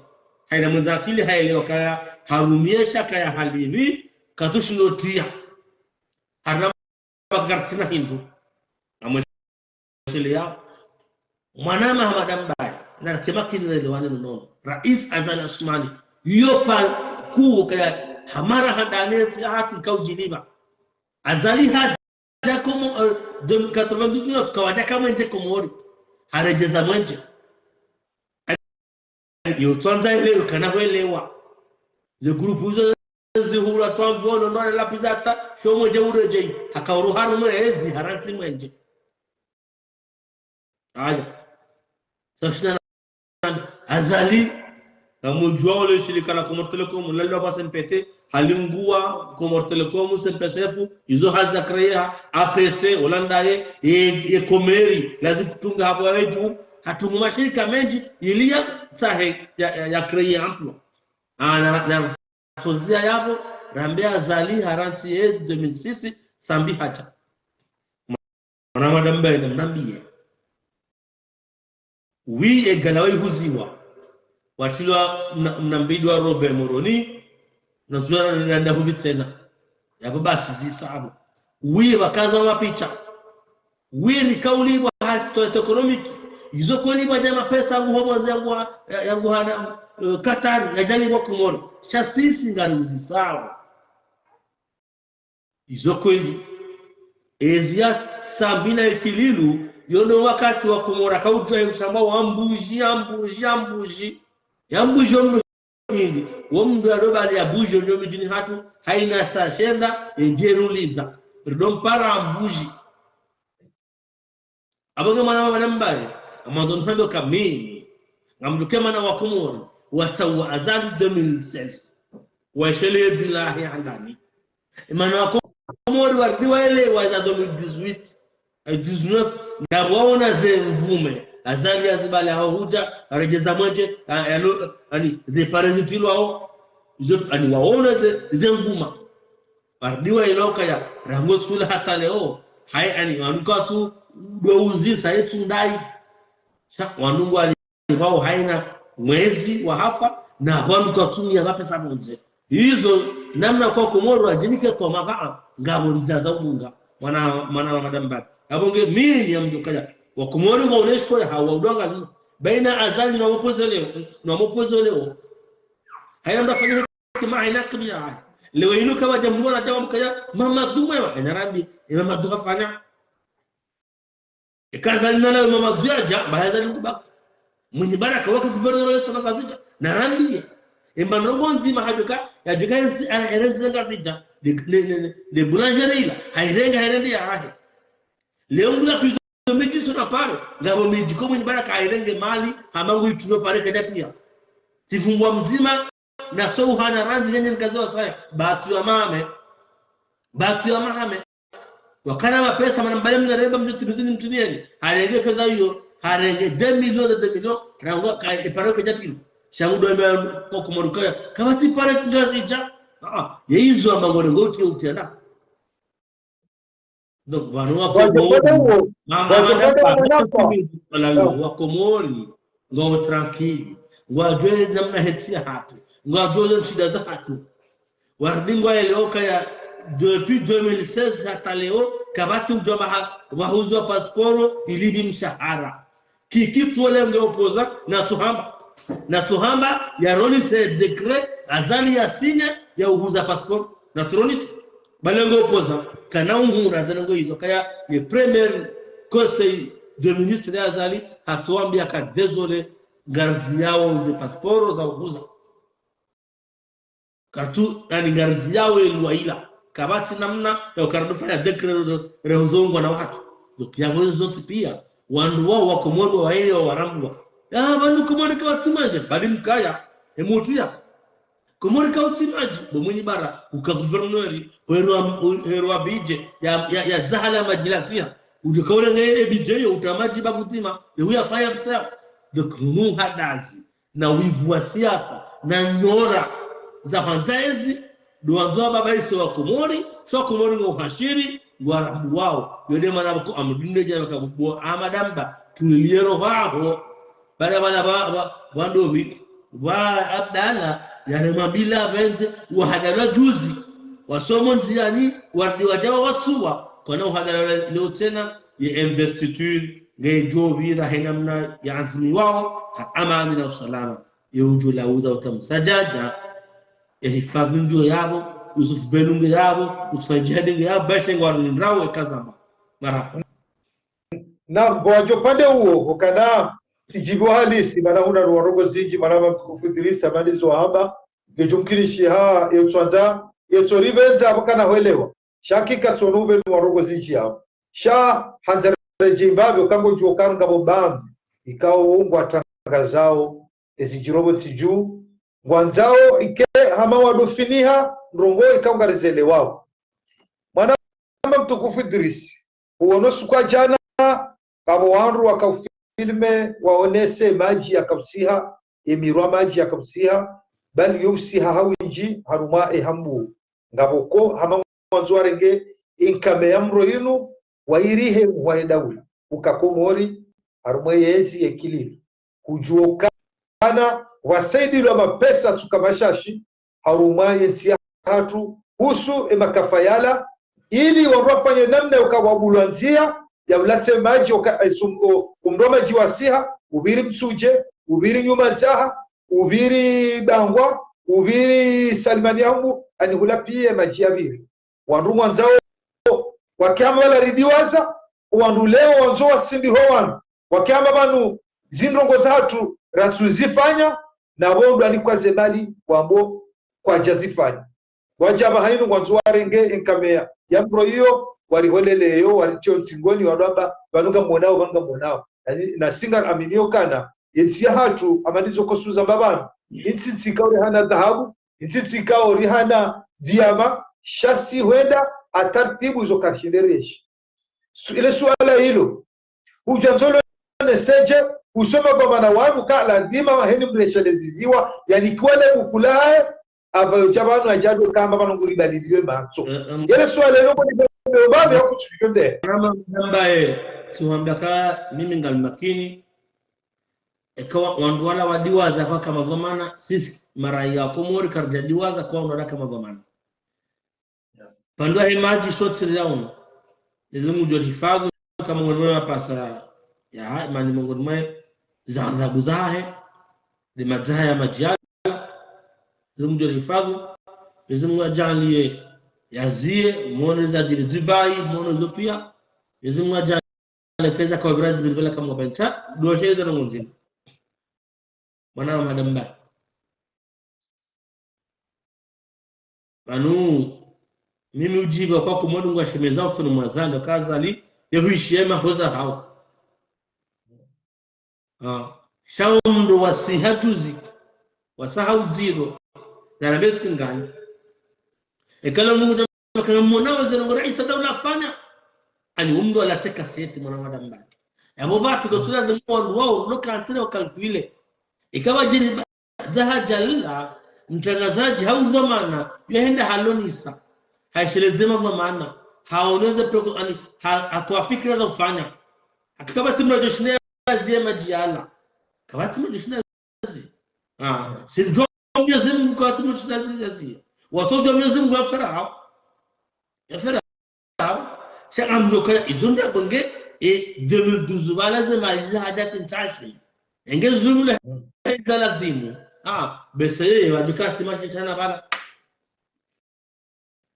Hayina mwendza akili hayelewa kaya harumia sha kaya halipvi, katsushindro tiya. Harina mba karitsina hindru. Amwesheleya. Mwana Mahamada Mbaye, nareke makini relewane nono. Rais Azali Assoumani, yo pa kuwo kaya hamara handani ntsi hatru kaudjilipva. Azali hadja Komo, eh, de quatre-vingt-dix-neuf, kawadja ka mwenje Komori. Haredjeza mwenje. Yo tsandza ile yo kana hwelewa. Ze groupe zo zihula twamvono ndo lapviza ta, sho mwenje uredjei. Haka uru harumwa ezi harantsi mwenje. Aya. Sasina Azali, ngamdjuwa ole shirika la Comores Telecom, lalwa kwa C M P T, halinguwa Comores Telecom, C M P S F, izo hazi za créer, A P C, Hollande ye, ye, ye Comores, lazi kutunga hapvo ya wedju, hatungu mashirika mendji, ili yatsahe, ya, ya, ya créer emploi. Ah, na, na, tsoziya yapvo, rambe Azali, harantsi yezi deux mille six, Sambi hadja. Mwana Mahamada Mbaye namnambiye. Oui, egala wayihuziwa. Watrilwa mna-, mna Mbidwa Robert Moroni, na zuwa na, na, na hupvi tsena. Yapvo basi zisa apvo. Oui, wakaza mapicha. Oui, rikaulipvwa ha histoire économique. Izo kweli pvwadja mapesa yangu homo yangu ha-, ya-, yangu hana, eh, Qatar, yadjalipvwa Komori. Sha sisi ngariuzisao. Izo kweli. Ezi ya Sambi na Ikililu, yo ndo wakati wa Komori kaudjuwa ye mshamba wa mbuji, ya mbuji, ya mbuji. Ya mbuji yo mbuji nyindji. Wo mndru ya ndo bali ya mbuji yo ndo midjini hatru, hayina saa shenda, endje ruliza. Rido mpara mbuji. Apvo nge mwana Mahamada Mbaye, amwandzo nihando kamili. Ngamdjuke mana wa Komori, watsaha Azali deux mille seize. Wesheleye bilahi handani. Emana wa Komori waridi waelewa za deux mille dix-huit, eh, dix-neuf, ngapvo waona ze mvume. Azali yazibali haho hudja, haredjeza mwenje, a, yalo, ani, ze pare zitrilwao, izo, ani, waona ze, ze mvuma. Waridi waelewa kaya, rangu siku ila hata leo, hayi, ani, wandru kwatsu, ndo uzisa, yetsu ndayi. Sha, wandru ngwali pvao hayina mwezi wahafa, na wandru kwatsu mia mapesa pvondze. Izo, namna kwa Komori wadjinike kwa mapaa, ngapvo ndzia za udunga, mwana, mwana Mahamada Mbaye. Apvo nge mimi ya mdjukaya, wa Komori waonesho ya hawa udunga ni, bayina Azali na mopozele, na mopozele. Hayina mdru afanya hekima, hayina kibiya. Leo inu kawadja mwana dawa mkaya, Mamadou mwema, hayina rambi, e Mamadou hafanya. Eka Azali nala Mamadou yadja, mba Azali ngubaki. Mwinyi Baraka waka gouverneur wa Ngazidja, narambiye. Emba ndrongo ndzima hadjoka, yadjoka yentsi, ana, erentsi Ngazidja, de, de, de, de boulangerie ila, hayirenga, hayirende yahahe. Leo ngula kwizo midji sona pare, ngapvo midji ko Mwinyi Baraka hayirenge mali, hama ngu itunyo pare kadjatiya. Tsivumbwa mdzima, natso uhana randzi yenye nkazi wasaya, batru ya Mahame. Batru ya Mahame. Wakana mapesa mana mbale mna remba mdru timizi ni mtumiyeni. Harenge fedha iyo, harenge deux millions de deux millions, rangu ka epare kadjatiya. Sha ngu ndo amba kwa Komori kaya, kapvatsi pare Ngazidja. Ah, ah, ye izo amba ngole ngo uti uti ana. Donc, pvanu wa Komori, mama, mama, wa Komori, ngwao tranquille. Ngwadjuwa namna yentsi yahatru. Ngwadjuwa ze nshida zahatru. Waridi ngwaelewa kaya depuis deux mille seize hata leo, kapvatsi mdru amba ha, wahuzwa pasporo, ilipvi mshahara. Kiki tole nge opposant, natsuhamba. Natsuhamba, yaronise décret, Azali ya signe, ya uhuza pasporo. Natsuronise. Bale nge opposant, kana uhura, zale nge izo, kaya, ye premier conseil de ministre ya Azali, hatsuwambiya ka désolé, ngariziyawo ze pasporo za uhuza. Kartsu, yani, ngariziyawo ye loi ila. Kapvatsi namna, ya ukaradu fanya décret re, re, rehuzongwa na wahatru. Donc, yapvo zontsi piya, wandru wao wa Komori waelewa warambuwa. Ya, pvanu Komori kapvatsi madji, bali mkaya, emutru ya. Komori kautsi madji, bo Mwinyi Bara, uka gouverneur, herwa, herwa budget, ya, ya, ya zahala madji la siha. Udjo kaurenge e budget yo, utra madji bavu dzima, ye uyafanya pesa. Donc, hunu hadazi, na wivu wa siasa, na nyora za hwandza ezi, ndo wandzo wababaise Wakomori, sha Wakomori ngo uhashiri, ngo warabu wao. Yo nde mana pvoko Amudine jana kabubo, Amada Mba, tulilie roho yaho. Bala bala ba, ba, ba Ndovi, ba Abdala, yale mabila pvendze, wahadalwa juzi, wasomo ndziani, warudi wajawa watsuwa, kwana uhadalwa leo tsena, ye investiture, nge djo pvira he namna ya azimiwao, ha amani na usalama. Ye udjo la uza utamsajaja, ye hifadhi ngiyo yapvo, Yusuf Benu nge yapvo, Yusuf Jihadi nge yapvo, bashe ngwaro nindrao ye kazamba. Marahaba. Naam, bo wadjo pvande uwo, ukana, tsidjibu halisi, mana huna ndrongoo zindji, mana mama mtukufu Idrisa, mana izo hamba, ngedjo mkinishiha, ye tswandza, ye tso ripvendza, apvo kana hwelewa. Sha hakika tsono upvenu wa ndrongoo zindji yapvo. Sha handza redjeyi mbapvi, uka ngodjo uka ngapvo mbambi, ikao ngwatrangazao, ezi djirobotsi dju, ngwandzao ike hama wadofiniha, ndrongoo ikao ngarizelewao. Mwana mama mtukufu Idrisa, uono suku wa jana, ngapvo wandru wakaufilme, waonese madji yakausiha, emirwa madji yakausiha, bali yo usiha ha windji, harumwa ehambu. Ngapvo ko, hama ngwandzo warenge, inkame ya mro yinu, wairihe mhwa ye daula, uka Komori, harumwa yezi ye kilili. Kudjuo kana, wasaidilwa mapesa tsuka mashashi, harumwa ye ntsi yahatru, husu emakafa yala, ili wandru wafanye namna uka wabulwa ndzia, ya ulatse madji, uka, eh, sum-, o, umrwa madji wasiha, upviri Mtsudje, upviri Nyumanzaha, upviri Bangwa, upviri Salimani Yahungu, ani hula piya madji yapviri. Wandru ngwandzao, wakihamba pvala ridiwaza, wandru leo wandzo wasindiho wandru. Wakihamba pvanu zindrongoo zahatru ratsuzifanya, na pvo ndo wanikwa ze mali, wambo kwadjazifanya. Wadja pvahanu ngwandzo warenge enkameya ya mro iyo, wariholele yo, waritrio ntsingoni, wandru wamba, pvanu ngamonao, pvanu ngamonao. Na, na si ngaraminio kana, yentsi yahatru, hama ndizo kosuza mbapvanu. Intsi ntsi ikao rihana dhahabu, intsi ntsi ikao rihana diama, sha si hwenda, ha tartibu zo karishinde reshi. Su-, ile suala ilo, udja ndzolo neseje, usoma kwa mana wanu ka lazima waheni mresheleziziwa, yani kiwale mukulaye, apvayo dja pvanu adjado kamba pvanu nguri baliliwe matso. Eh, em. Yele suala ilo koni bebe obabe ya kutsupikyo nde. Nama namba e, si wamba ka mimi ngali makini, eka wa-, wandru wala wadiwaza kwaka madhwamana, sisi maraya Komori karidja diwaza kwa wandru wala ka madhwamana. Pvandru wahe madji sotsi riyauno. Mwenyezi Mungu ngudjo rihifadhwi, hama ngoni mwe mapasa ya, ya, mani mongoni mwe za adhabu zahe, nde madzaha ya madji yala. Mwenyezi Mungu ngudjo rihifadhwi. Mwenyezi Mungu adjaanliye yaziye, mwono zadjiri Dubai, mwono zo piya. Mwenyezi Mungu adjaanliye keza kwa birazi bilibela kama bentsa, dua sheza na ngonzini. Mwana wa madamba. Pvanu, mimi udjiba kwa kumwona ngwashemeza usoni mwa Azali, ka Azali, ye huishi yema hoza hao. Ah, sha omndru wasiha juzi, wasaha udziro, na rabe singani. Ekala Mungu djamba kana mwana wa zero ngo raisa daula afanya. Ani omndru alatse kaseti mwana wa damba. Yapvo pvatsu katsula zemu wandru wao, lo kantire wa kalkuile. Ika pvadjiri ba-, dzaha djalila, mtrangazadji hau dhwamana, yo henda halonisa. Haisheleze madhwamana. Haoneze proko, ani, ha-, hatowa fikira za ufanya. Hakika pvatsi mndru adjo shinda yaziye madji yala. Kapvatsi mndru adjo shinda yaziye. Ah, si ndo Mwenyezi Mungu kapvatsi mndru adjo shinda yaziye. Watsodjo Mwenyezi Mungu ya fera hao. Ya fera hao. Sha ngamdjo kaya, izo nda bonge, e, deux mille douze pvala ze mali za hadja tsi ntsashi. Enge zulu le, mm, za lazimu. Ah, bese ye, wadjuka sima shishana pvala.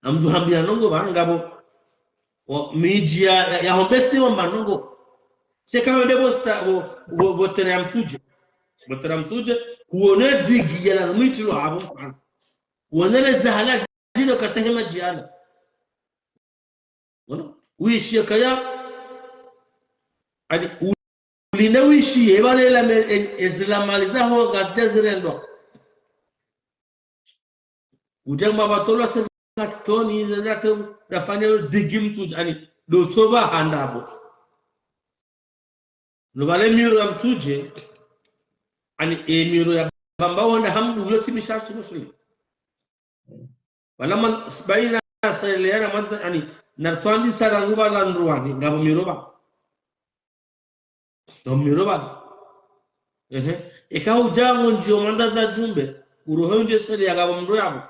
Ngamdjo hambia ndrongoo pvanu ngapvo. O, midji ya, ya, ya hombesi wa manongo. Sheka wende bo sta-, bo, bo, bo terrain ya Mtsudje. Bo terrain ya Mtsudje, huone digi ya lazimu itrilwe hapvo mfano. Huone le dzaha la djilo katsahe madji yala. Uona? Uishiye kaya, ani, u-, uline uishiye, pvale la me-, e-, ezila mali zaho ngazidja zirendwa. Udja mwa pvatolwa se katoni, zendake, rafanya digi Mtsudje, ani, ndo tsoba handapvo. No pvale miro ya Mtsudje, ani, e miro ya bamba wonda hamdu yo tsi mishashiru shile. Wala man, baina Seleya na Madha, ani, na twandi sarangu bala Ndruwani, ngapvo miro ba. Ngapvo miro ba. Ehe. Eka udja ngo ndjiyo manda za djumbe, urohe undje Seleya ngapvo miro yapvo.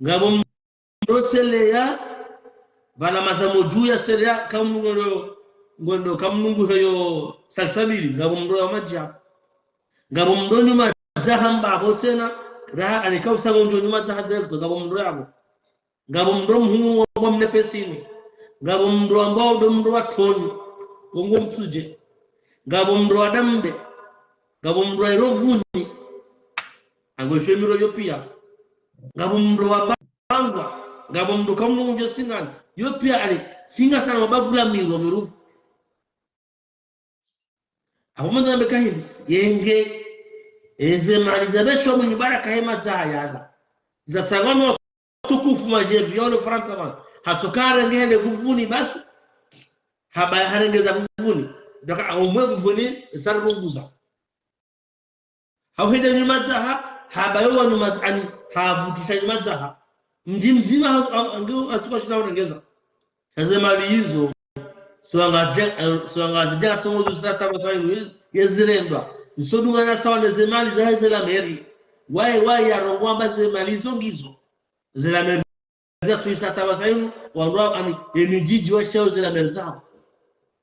Ngapvo miro Seleya, bala Madha mo dju ya Seleya, kamnungu yo, ngondo kamnungu heyo Salsabili, ngapvo miro ya madji yapvo. Ngapvo miro nyuma dzaha mbapvo tsena, raha ani kausa ngo ndjo nyuma dzaha delto, ngapvo miro yapvo. Ngapvo miro mhuu wa mne pesini. Ngapvo miro ambao ndo miro wa Toni, wongo Mtsudje. Ngapvo miro wa Dambe. Ngapvo miro wa Irovuni. Ango ishe miro yo piya. Ngapvo miro wa Bangwa. Ngapvo miro kamnungu ndjo Singani. Yo piya ali, singa sana mabavu la miro mirufu. Apvo mwandzo nambe kahindi, yenge, eze mali za besho mwinyi baraka he madzaha yala. Za tsangano tukufu majevi, yolo Farantsa mwana. Hatsoka harenge hende vuvuni basi. Haba harenge za vuvuni. Ndoka aumwe vuvuni, sari bunguza. Hau hende nyuma dzaha, haba yo wa nyuma, ani, havutisha nyuma dzaha. Mdji mdzima ha-, ha-, nge hatuka shina urengeza. Sha ze mali izo, siwanga dje-, eh, siwanga dje-, dje-, tongo zo sata ba fainu, ye-, yezirendwa. Nso dunga na sawa ne ze mali za heze la mairie. Waye, waye ya rongoa amba ze mali izo ngizo. Ze la mairie za tuisa taba sainu, wandru wa, ani, emidjidji wa shao ze la mairie zao.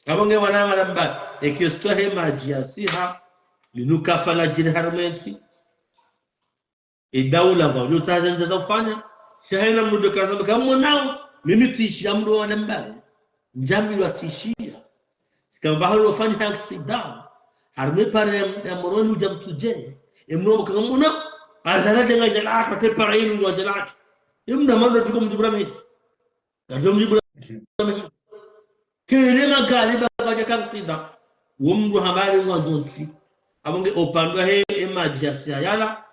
Kabo nge wana wana mba, e question he madji ya siha, linu kafala djiri harumwa entsi. E daula ngwa, yo tazenza za ufanya, sha hena mndru kaza, kamwonao, mimi tsi ishiya mndru wa wana mba. Ndjambi lwa tsi ishiya. Kamba halo fanya accident. Harumwa e pare ya, ya Moroni udja Mtsudje. E mndru wa kamwona, azara djenga djalaka, te pare inu wa djalaka. E mndru mando tiko mdjibura miti. Kadjo mdjibura miti. Kele magari ba kwa djaka accident. Wo mndru habari ngwa zontsi. Abo nge opandwa he, e madji ya siha yala,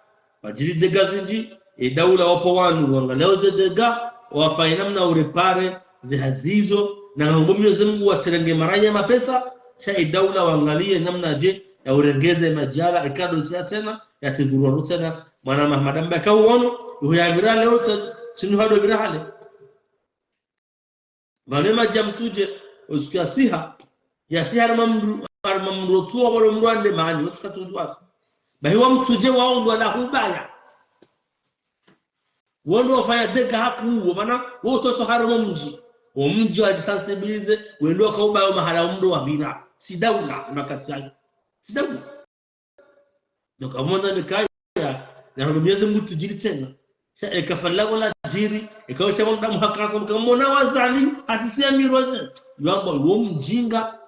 wadjiri dégâts zindji, e daula wapvo wanu, wangaliye ze dégâts, wafanye namna urepare ze hazi izo, na ngombo Mwenyezi Mungu watsirenge maranya mapesa, sha e daula wangaliye namna dje ya urengeze madji yala, ikado siha tsena, ya tsidhuru wanu tsena, mwana Mahamada mba kauwono, yuhu ya vira leo tse-, tsinu hado vira hale. Pvanu e madji ya Mtsudje, usiku ya siha, ya siha harumwa mndru, harumwa mndru otsuwa walo mndru wa ndemani, otsuka tudjuwa. Bahi wa Mtsudje wao ndo wala hubaya. Wo ndo wafanya dégâts haku uwo, mana, wo toso harumwa mdji. Wo mdji wa sensibiliser, wendo waka ubaya mahala mndru wa vira. Tsi daula, makati yayo. Tsi daula. Donc, amwona ne kaya, na hano Mwenyezi Mungu tsudjiri tsena. Sha eka fala wala djiri, eka usha mwanadamu haka, kamwona wazali, hasisi ya mirwaze. Yamba, wo mdjinga.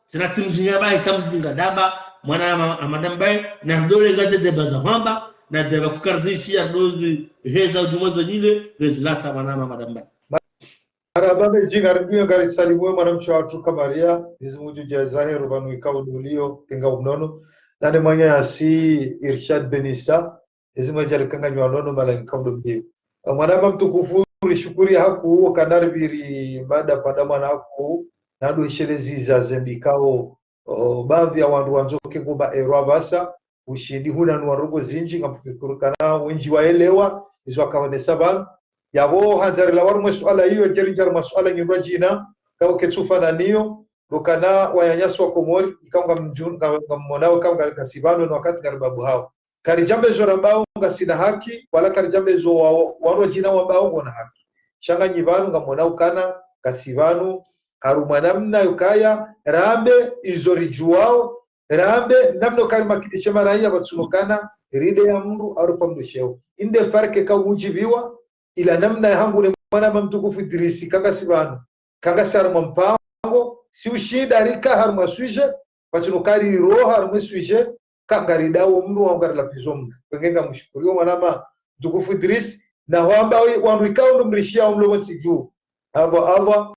Tsena tsi mdjinga bahi, ka mdjinga daba, mwana Hama-, Hamada mbaye, na dole ngaze deba za hwamba, na deba kukarzishiya dozi, heza udjumwa zonyile, rezilata mwana Hamada mbaye. Marahaba mendji, ngari duya, ngari salimu we mwanamshe watru Kamaria, izi mudju dja zaheru pvanu ikao ndo uliyo, tenga umnono. Nane mwanya yasi Irshad Benisa, izi mwe djari kanganywa nono mala ikao ndo mbiyo. Mwanama mtukufu, rishukuri haku, kanari pviri mada pvanda mwana haku, nado ishelezi za zembi ikao, o, baadhwi ya wandru wandzo ke ngomba erwa pvasa, ushindi huna nuwa ndrongoo zindji, ngamfikiri kana wendji waelewa, izo akaonesa pvanu. Yapvo handzari la waru mwe suala iyo, djeri ndjari mwa suala nyindrwa djina, kao ketsufananiyo, ndo kana wananyasi wa Komori, ikao ngamdju-, nga-, ngammonao, ikao nga-, ngasi pvanu, no wakati ngari babu hao. Karidjambe zo rambao ngasina haki, wala karidjambe zo wa-, wandru djina wambao ngwana haki. Sha nganyi pvanu ngammonao kana, ngasi pvanu, harumwa namna yukaya, rambe izo ridjuwao, rambe namna ukari makinishe maraya pvatsunokana, ride ya mndru, arupa mndru sheo. Inde farke ka udjibiwa, ila namna ya hangu ne mwanama mtukufu Idrisi, kangasi pvanu, kangasi harumwa mpango, si ushinda rika harumwa sujet, pvatsunokari roha harumwa sujet, kangari dawo mndru, wangari lapvizo mndru. Pvenge ngamshukuriyo mwanama mtukufu Idrisi, na hwamba wi-, wandru ikao ndo mrishiya omlomo ntsi dju. Apvo, apvo,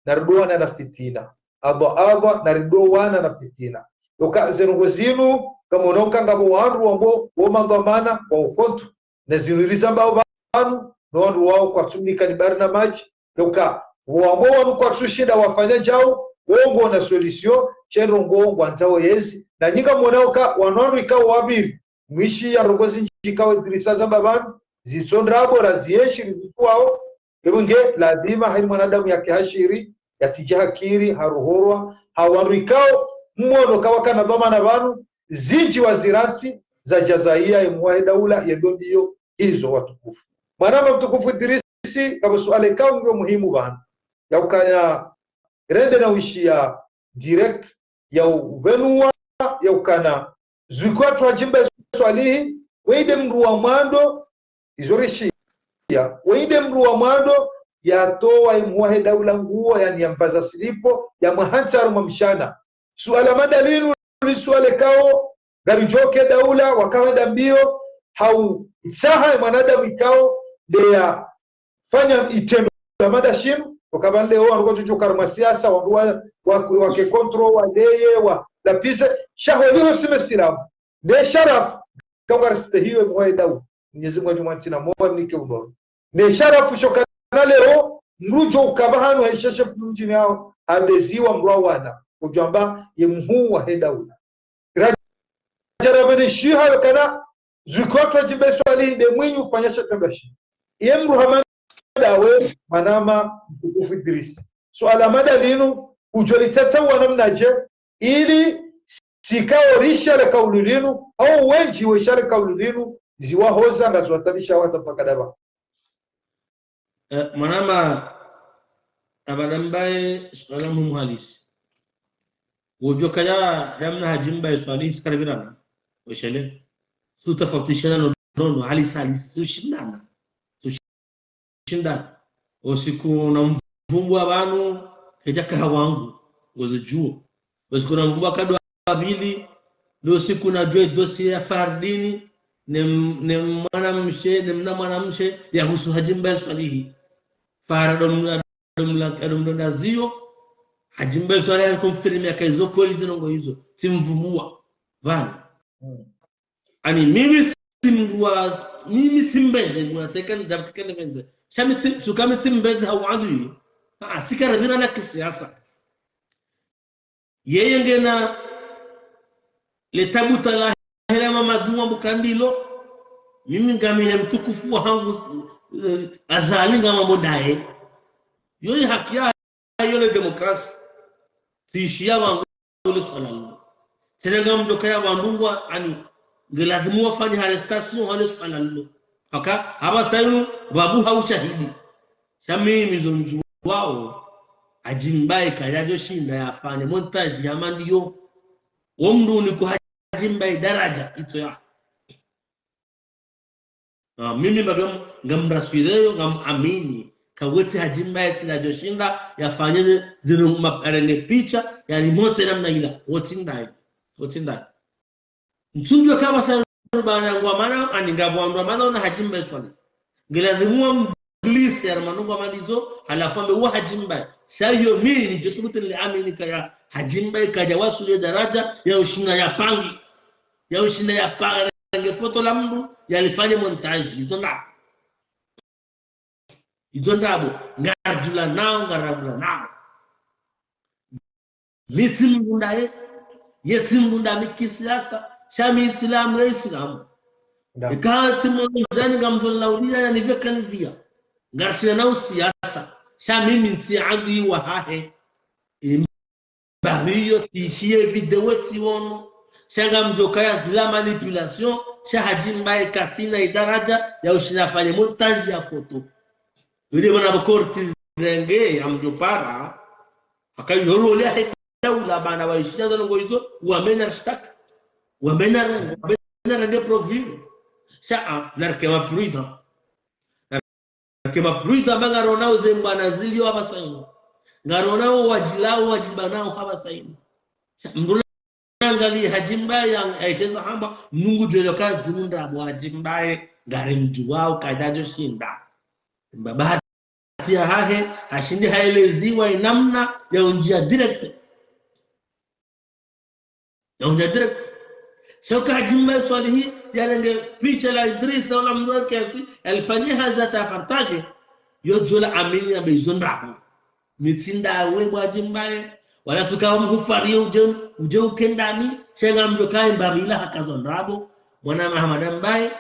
naridowana na fitina. Apvo, apvo, naridowana na fitina. Yoka ze ndrongoo zinu, kamwonoka ngapvo wandru wambao, wo madhwamana, wa ukontu. Na zinu rizambao pvanu, no wandru wao kwatsunika ni bari na madji. Yoka, wambao wanu kwatsushinda wafanya djau, wo ngwana solution, she ndrongoo ngwandzao yezi. Na nyi ngamwonao ka wanu wandru ikao wapviri, mwishiya ndrongoo zindji ikao Idrisa zamba pvanu, zitso ndrabo raziyeshi rizitsuwao, epvo nge ladhima hayi mwanadamu yake hashiri, yatsidja hakiri, harohorwa, ha wandru ikao, mwono ka wakana dhwamana pvanu, zindji wazirantsi, zadjazaiya, ye mhuu wahe daula, yendo mbiyo, izo watukufu. Mwanama mtukufu Idrisi, ngapvo suala ikao ngiyo muhimu pvanu. Ya ukana, rende na wishiya direct, ya upvenuwa, ya ukana, zwikwatru Hadji Mbae Swalihi, weye nde mndru wa mwando, izo rishiya, weye nde mndru wa mwando, yatowa ye mhuu wahe daula nguo, yaani yamvaza silipo, yamwahantsi harumwa mshana. Suala mada linu, li suala ikao, ngaridjoke daula, wakawenda mbiyo, hau tsaha ye mwanadamu ikao, nde ya fanya itrendo la mada shinu, ukaba leo, wandru kwatsu djoka harumwa siasa, wandru wa, wa, wake contre, wa deye, wa lapise, sha holiho si mesilamu. Nde sharafu, kangaristehiwe mhuu wahe daula. Mwenyezi Mungu adjumwa ntsina mowa mnike unono. Nde sharafu sho kana leo, mndru djo ukaba hanu haisha shefu mdjini hao, habeziwa mndru wa wana. Udjwamba ye mhuu wahe daula. Radja rapveni shiha yo kana, zwikwatru Hadji Mbae Swalihi nde mwinyi ufanya sha tamba shi. Ye mndru hama ndawe, mwanama mtukufu Idrisi. Suala mada linu, udjo litsatsa wa namnadje, ili sikao rishiya le kauli linu, au wendji weshiya le kauli linu, ziwahoza ngaziwatabisha wata mpaka daba. Eh, mwanama, Abada Mbae, suala muhimu halisi. Wodjo kaya namna Hadji Mbae Swalihi sikaribirana, weshele. Sutafautishana no, no, no, halisi, halisi, sushindana. Sushindana. Osiku namvumbua pvanu, kedjaka wangu, ngozidjuo. Osiku namvumbua kado wa pvili, ndo siku nadjua dossier ya Fahardini, ne m-, ne mwanamshe, ne mna mwanamshe, yahusu Hadji Mbae Swalihi. Fahara ndo mla-, ndo mla-, ndo mla naziyo, Hadji Mbae Swalihi anikonfirme yaka izo kweli zinu ngo izo, tsimvumbua pvanu. Mm. Ani mimi tsimndru wa, mimi tsimbeze, nguna teka ni dabu teka ni benze. Sha mi tsi-, suka mi tsimbeze ha wandru iyo. Ah, sikaribirana kisiasa. Yeye ngena le tabuta lahe la Mamadou wa Bukandilo. Mimi ngamina mtukufu wahangu, eh, Azali ngama mondaye. Yo ni haki ya, yo ni démocratie. Tsishiya wangu le suala lilo. Tsena ngamdjo kaya wandru ngwa, ani, ngilazimu wafanye arrestation hale suala lilo. Aka, hapvasa inu, pvapvuha ushahidi. Sha mimi zo ndjuwao, Hadji Mbae kadjadjo shinda yafanye montage ya mandiyo. Wo mndru uniko Hadji Mbae daraja, itso ya. Ah, mimi mabia ngamraswireyo, ngamamini. Kawetsi Hadji Mbae tsi nadjo shinda, yafanye ze, zinu ma-, arenge picha, yalimote namna ila. Wotsi ndayi. Wotsi ndayi. Ntsudjo kaba sa bana ngwa mana, ani ngapvo wandru wa mana ona Hadji Mbae Swalihi. Ngilazimu wa mglisi ya mana ngwa mana izo, halafu ambe wa Hadji Mbae. Sha yo mimi, djo subutu nile amini kaya Hadji Mbae kadja wasuli daraja, ya ushinda ya pangi. Ya ushinda ya pangi, nge foto la mndru, yalifanye montage. Izo nda. Izo ndrabo, ngaridjula nao, ngarambula nao. Mi tsimndru ndaye, ye tsimndru nda mi kisiasa, sha mi Islamu ya Islamu. Nda. Eka tsimndru ndani ngamdjo lauliya ya niveka niziya. Ngarishina nao siasa, sha mimi ntsi andu iwa hahe. Em, Babi yo tsishiye video tsiono. Sha ngamdjo kaya zila manipulation. Sha Hadji Mbae katsina idaraja ya ushinda fanye montage ya foto. Yule mwana bo korti renge ya mdjo para. Haka yoro le ahe daula bana wa ishiya za ndrongo izo. Wamena shtaka. Wamena renge. Wamena renge profil. Sha a, narke ma prudent. Ke ma prudent amba ngaronao ze mbwana zilio hapvasa inu. Ngaronao wadjilao wadjibanao hapvasa inu. Mndru nangali Hadji Mbae ya, ya isheza hamba, nungu djwelo kazi mndra bo Hadji Mbae, ngari mdjuwao kadjadjo shinda. Mbaba hati ya hahe, hashindi haeleziwa inamna ya undjia direct. Ya undjia direct. Sha uka Hadji Mbae Swalihi, yarenge picha la Idrisa, ola mndru wa kesi, yalifanye hazi hata partage. Yo djola amini ya mbe izo ndrabo. Mi tsi ndawe bo Hadji Mbae. Wala tsuka wamhufariye udje, udje uke ndani, sha ngamdjo kaya mbapvi ila hakazwa ndrabo, mwana Mahamada Mbaye,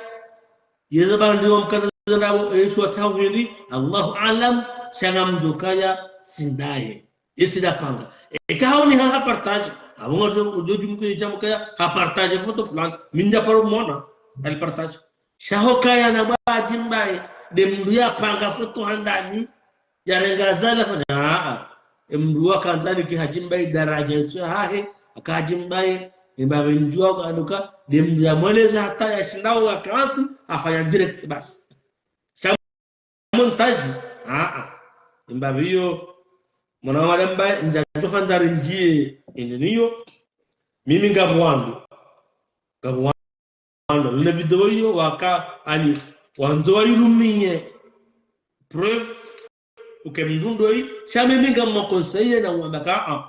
yeza ba ndiwo mkaza ndrabo, esho watawiri, Allahu aalam, sha ngamdjo kaya tsi ndaye. Yetsi ndapanga. Eka haoni ha, ha partage, apvo ngodjo, udjo djumkini sha mkaya, ha partage foto fulani, mi ndja paro mwana, ali partage. Sha hukaya na bwa Hadji Mbaye, nde mndru yapanga foto handani, yarenga zala fanya, aa. Emndru wakandza nike Hadji Mbaye daraja itso yahahe, aka Hadji Mbaye, embapvi ndjuwa uka anuka, nde mndru yamweleza hata yashindao wakantsi, hafanya direct basi. Sha montage, aa. Embapvi iyo, mwana Mahamada Mbaye, ndjadjo handza rindjiye, ene niyo, mimi ngapvo wandru. Ngapvo wandru. Wandru, lile video iyo waka, ani, wandzo wayirumiye. Preuve, uke mndru ndoyi, sha mimi ngamwa conseiller na wamba ka, aa.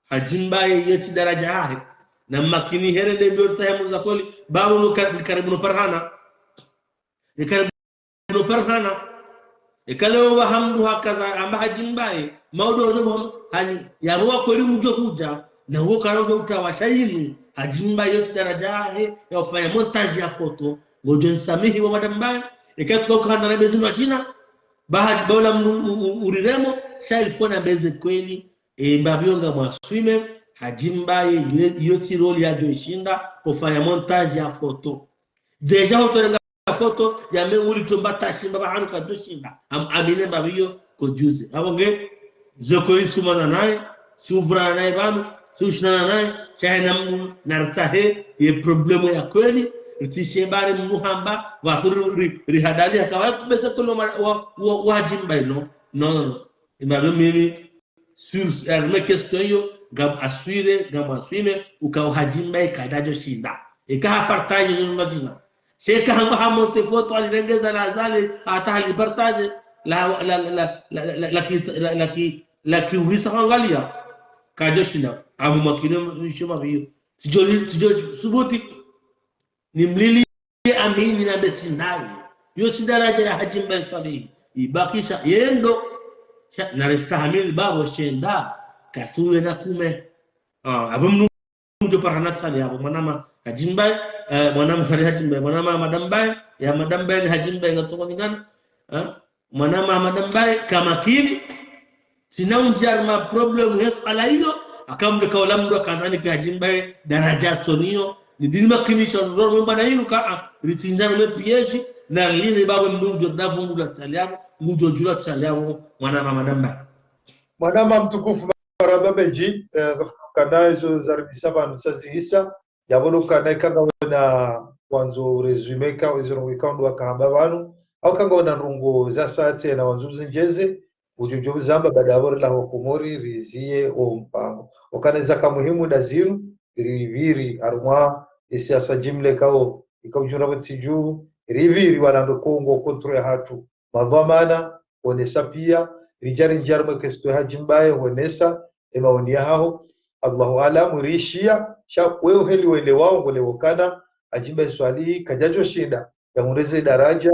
Hadji Mbaye yetsi daraja yahe. Na makini here nde mbiyo ritahe mndru za kweli, babu no ka-, ni karibu no parhana. Ni karibu no parhana. Eka leo wahamdu hakaza amba Hadji Mbaye, maudu odo bom, hani, yapvo wa kweli mdjo hudja, na uwo karo udjo utawa sha yinu, Hadji Mbaye yetsi daraja yahe, ya ufanya montage ya foto, ngodjo nsamihi wa Mahamada Mbaye, eka tsuka ukahanda na bezi no Hadji na, ba Hadji, ba ula mndru u-, u-, uriremo, sha ilifo na beze kweli, embapvi iyo ngamwa assumer, Hadji Mbaye, ile, iyo tsi rôle yadjo ishinda, kufanya montage ya foto. Déjà hotorenga foto, ya me uri tomba tashi, mbapvi hanu kadjo shinda. Am-, amine mbapvi iyo, kodjuze. Apvo nge, zo kweli sumana naye, suvurana naye pvanu, sushindana naye, sha hena mndru, naritahe, ye problème ya kweli, ritishe bari mndru hamba, wafuru ri-, rihadali, hakawa kubesa tolo ma-, wa, wa, wa Hadji Mbaye, no. No, no, no. Embapvi mimi, sur, harumwa question iyo, ngam assurer, ngam assumer, uka Hadji Mbaye kadjadjo shinda. Eka ha partage zo Madina. Sha eka hamba ha monter foto, alirengeza na zale, hata hali partage, la, la, la ki, la, la ki, la ki wisa hangalia. Kadjo shinda. Amu makine mshoma biyo. Tsidjo, tsidjo subuti. Nimlili amini na besi naye. Yo tsi daraja ya Hadji Mbaye Swalihi. Ibakisha yendo. Sha, na restahamili babo shenda. Kasuwe na kume. Ah, apvo mndru mdjo parana tsali apvo. Mwana ma Hadji Mbaye, eh, mwana ma Hadji Mbaye, mwana ma Mahamada Mbaye, ya Mahamada Mbaye ni Hadji Mbaye ngatongo ningana. Ah, mwana ma Mahamada Mbaye, kamakini. Tsina undjia harumwa problème ye suala iyo, akambe kaula mndru akandani ka Hadji Mbaye, daraja tsoniyo, ni dini makinisha, nzoro mwe bwana inu ka, ah, ritsindzana mwe piège, na lini babo mndru ngudjo davu ngula tsali apvo, ngudjo djula tsali apvo, mwana ma Mahamada Mbaye. Mwana ma mtukufu marahaba mendji, eh, kanazo zaribisa pvanu sazihisa, yapvo lo kana ika ngawena wandzo résumé ka, izo ndrongoo ika ndo wakahamba pvanu, au ika ngawena ndrongoo za sa tsena wandzo zindjeze, udjo djo zamba baada yapvo rilawa Komori, riziye o mpango. Okana zaka muhimu nda zinu, ripviri, harumwa, e siasa jimle kao, ika udjura pvo tsidju, ripviri wala ndo Kongo, contre ya hatru. Madhwamana, honesa pia, ridja rindjia harumwa e question ya Hadji Mbaye, honesa, e maoni yahaho. Allahu alam, rishia, sha wewe heli wele wao, ngole wokana, Hadji Mbaye Swalihi, kadjadjo shinda, ya hundreze daraja,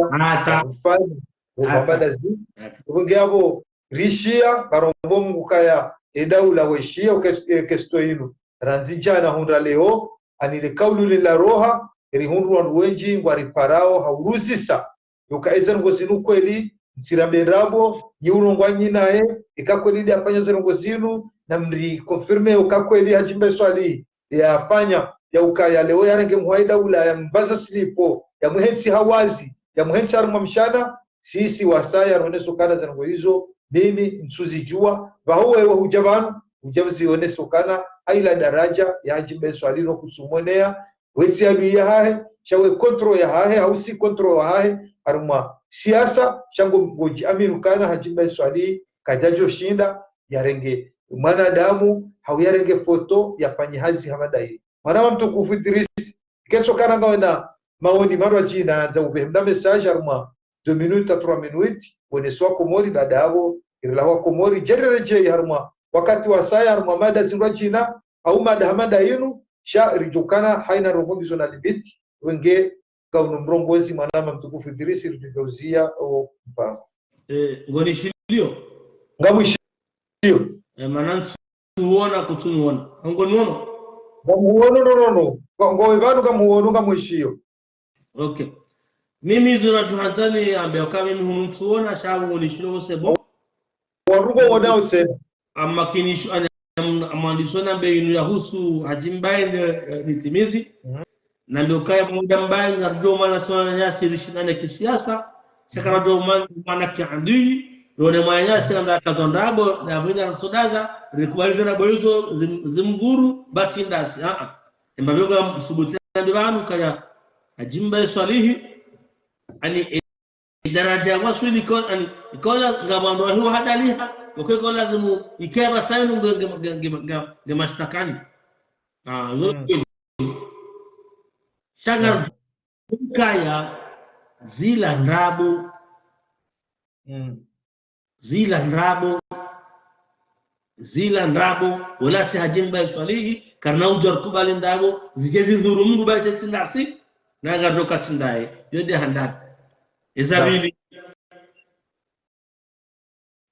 ya hufanya, hupvamba dazi. Hata. Ubunge yapvo, rishia, karombo Mungu kaya, e daula weshia, e kes-, e question inu. Randzi djana hundra leo, ani le kaulu lila roha, rihundru wandru wendji, ngwariparao, hauruzisa. Yoka eze ndrongoo zinu kweli, ntsira mbe ndrabo, nyi urongoa nyi naye, ika kweli nde afanya ze ndrongoo zinu, na mri confirmer yoka kweli Hadji Mbaye Swalihi, yafanya, ya ukaya leo yarenge mhuu wa daula, ya mvaza silipo, ya muhentsi hawazi, ya muhentsi harumwa mshana, sisi wasaya, rioneso kana ze ndrongoo izo, mimi ntsuzidjua, pvaho wewe hudja pvanu, hudja uzioneso kana, aila daraja, ya Hadji Mbaye Swalihi no kutsumonea, wetsi adui yahahe, sha we contre yahahe, hau tsi contre wahahe, harumwa siasa, sha ngo, ngodji amini kana Hadji Mbaye Swalihi, kadjadjo shinda, yarenge mwanadamu, hau yarenge foto, yafanye hazi hama ndayi. Mwana ma mtukufu Idris, ketso kana ngawena maoni marwadjina, ndza upvehe mna message harumwa deux minutes à trois minutes, woneso wa Komori, baada yapvo, irilawa Komori, djerere djeyi harumwa, wakati wasaya harumwa mada zindrwadjina, au mada hama nda inu, sha ridjokana haina ndrongoo ngizo na limite, wenge, ngauno mrongozi mwana ma mtukufu Idris, ridjodjozia o mpango. Eh, ngonishilio? Ngamwishilio. Eh, mana ntsu Kutsuona, kutsuona. Ngoniona? Ngamuono, no, no, no. Ngo, ngo, pvanu ngamuono, ngamwishiyo. Okay. Mimi izo nadjo handza niambe, oka mimi hunu ntsuona, sha pvo nishilo, c'est bon. Wandru ngwaonao tsena. Amakinisho, ani, am-, amwandiso nambe inu yahusu Hadji Mbaye ne, eh, nitimizi. Nambe ukaya mwanadamu Mbaye ngaridjo mana sona nyasi rishindane kisiasa. Sha karadjo mana, mana kiadui. Rone mwananyasi nanda kazo ndrabo, na mwina nsodaza, rikubali zana bo izo, zim-, zimvuru, batsi ndasi. Ah, ah. Emba pvyo ngamsubuti nambe pvanu kaya Hadji Mbaye Swalihi, ani, e daraja waswili ikola, ani, ikola nga mwando wahiwa hadaliha, oke ikola zimu, ikeba sainu nge, nge, nge, nge, nge, nge mashtakani. Ah, zo. Sha nga ukaya zila ndrabo. Zila ndrabo. Zila ndrabo. Wala tsi Hadji Mbaye Swalihi, karina udjo rikubali ndrabo, zidje zidhuru mndru Mbaye tsi ndasi, na ngaridjo ka tsi ndaye. Yo nde handani. Eza pvili.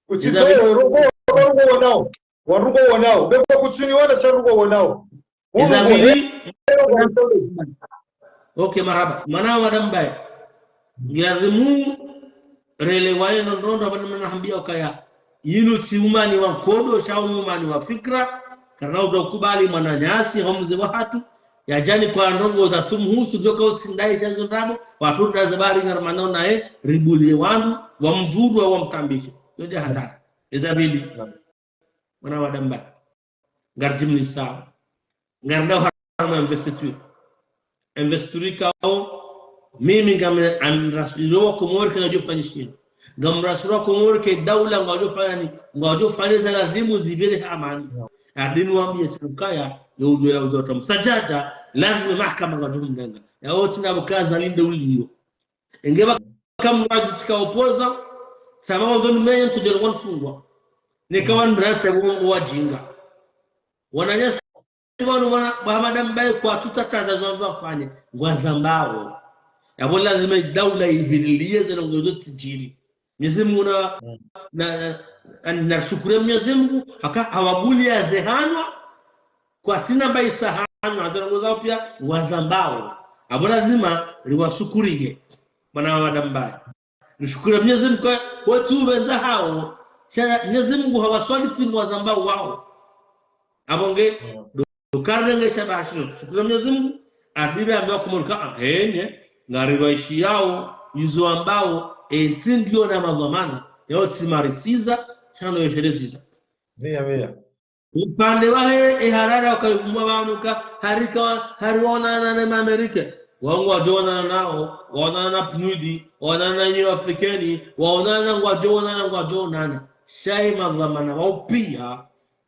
Kutsitowe, wandru ngwaonao. Wandru ngwaonao. Pvepvo kutsuniona sha wandru ngwaonao. Eza pvili. Okay, marahaba. Mwanadamu Mbaye. Ngilazimu relewane no ndrongoo apvanu mana hambia ukaya. Inu tsi umani wa nkodo, sha unu umani wa fikira. Karina udjo kubali mwananyasi, hau mze wahatru. Yadjani kwa ndrongoo za tsumuhusu, djoka utsi ndaye sha zo ndrabo. Watru ndaze bari ngarumana naye, ribulie wandru, wamvuru, wamtambishe. Yo nde handani. Eza pvili. Mwanadamu Mbaye. Ngaridjimlisao. Ngarinda harumwa investiture. Investiture ikao, mimi ngam-, ngamrasuro wa Komori ke ngadjo fanyishiha. Ngamrasuro wa Komori ke daula ngwadjo fanya ni, ngwadjo fanya za lazimu zipvire ha amani. Adini wambiye tsi ukaya, yo udjo la udjo tamsadjadja, lazimu mahakama ngadjo mrenga. Ya wontsi na bukaza linde uliyo. Enge pvaka mndru adjitsika opposant, sama wandzo numenye ntsodjelo wanfungwa. Neka wandru rata wongo wadjinga. Wananyasi wanu wana, Mwanadamu Mbaye kwatsu tataza zo wandzo wafanye, ngwazambao. Yapvo lazima daula ipvirilie ze ndrongoo zo tsidjiri. Mwenyezi Mungu na, na, na, na, nashukuru Mwenyezi Mungu, haka, hawabulia ze hanwa, kwatsina mbaisa hanwa, hata ndrongoo zao pia, ngwazambao. Apvo lazima, riwashukuriye. Mwanadamu Mbaye. Nishukuru Mwenyezi Mungu kwa, kwa tsu upvendza hao. Sha Mwenyezi Mungu hawaswaliti ngwazambao wao. Apvo nge, ndo karenge sha bashi no. Shukuru Mwenyezi Mungu, adili ambe wa Komori ka, ah, henye, ngariwaishiyao, izo ambao, entsi ngiyo na madhwamana, yao tsimarisiza, sha no yeshelesiza. Mia, mia. Upande wahe, e harara wakaivumwa pvanu ka, harika wa, hariwaonana na Amerika. Wao ngwadjo onana nao, waonana na PNUD, waonana na Union Africaine, waonana ngwadjo onana, ngwadjo onana. Sha ye madhwamana wao pia,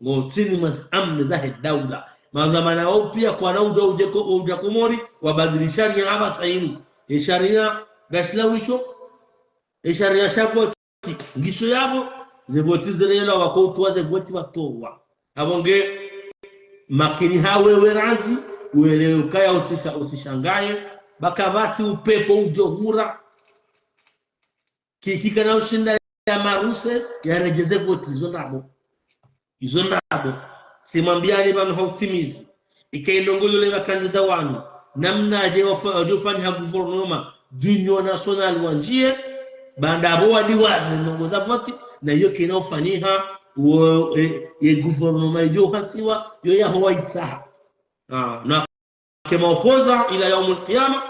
ngo ntsini mwa amri zahe daula. Madhwamana wao pia kwana udja udje ko, udja Komori, wabadili sharia apvasa inu. E sharia, ngashila wisho, e sharia sha voti, ngisho yapvo, ze voti zirelwa wako utowa ze voti watowa. Apvo nge, makini ha wewe randzi, uelewe ukaya utsisha-, utsishangaye, pvaka pvatsi upepvo udjo hura. Kiki kana ushinda ya maruse, yaredjeze voti, izo ndrabo. Izo ndrabo. Tsimwambiani pvanu ha utimizi. Ika indrongoo yo le makandida wanu. Namnadje wafa-, wadjo fanya gouvernement d'union nationale wandjiye. Baanda apvo wadiwaze ndrongoo za voti. Na iyo kayina ufanyishiha, wo, e, ye gouvernement idjo hantsiwa, yo yaho waitsaha. Ah, na ke maopposant ila yaumul qiyama,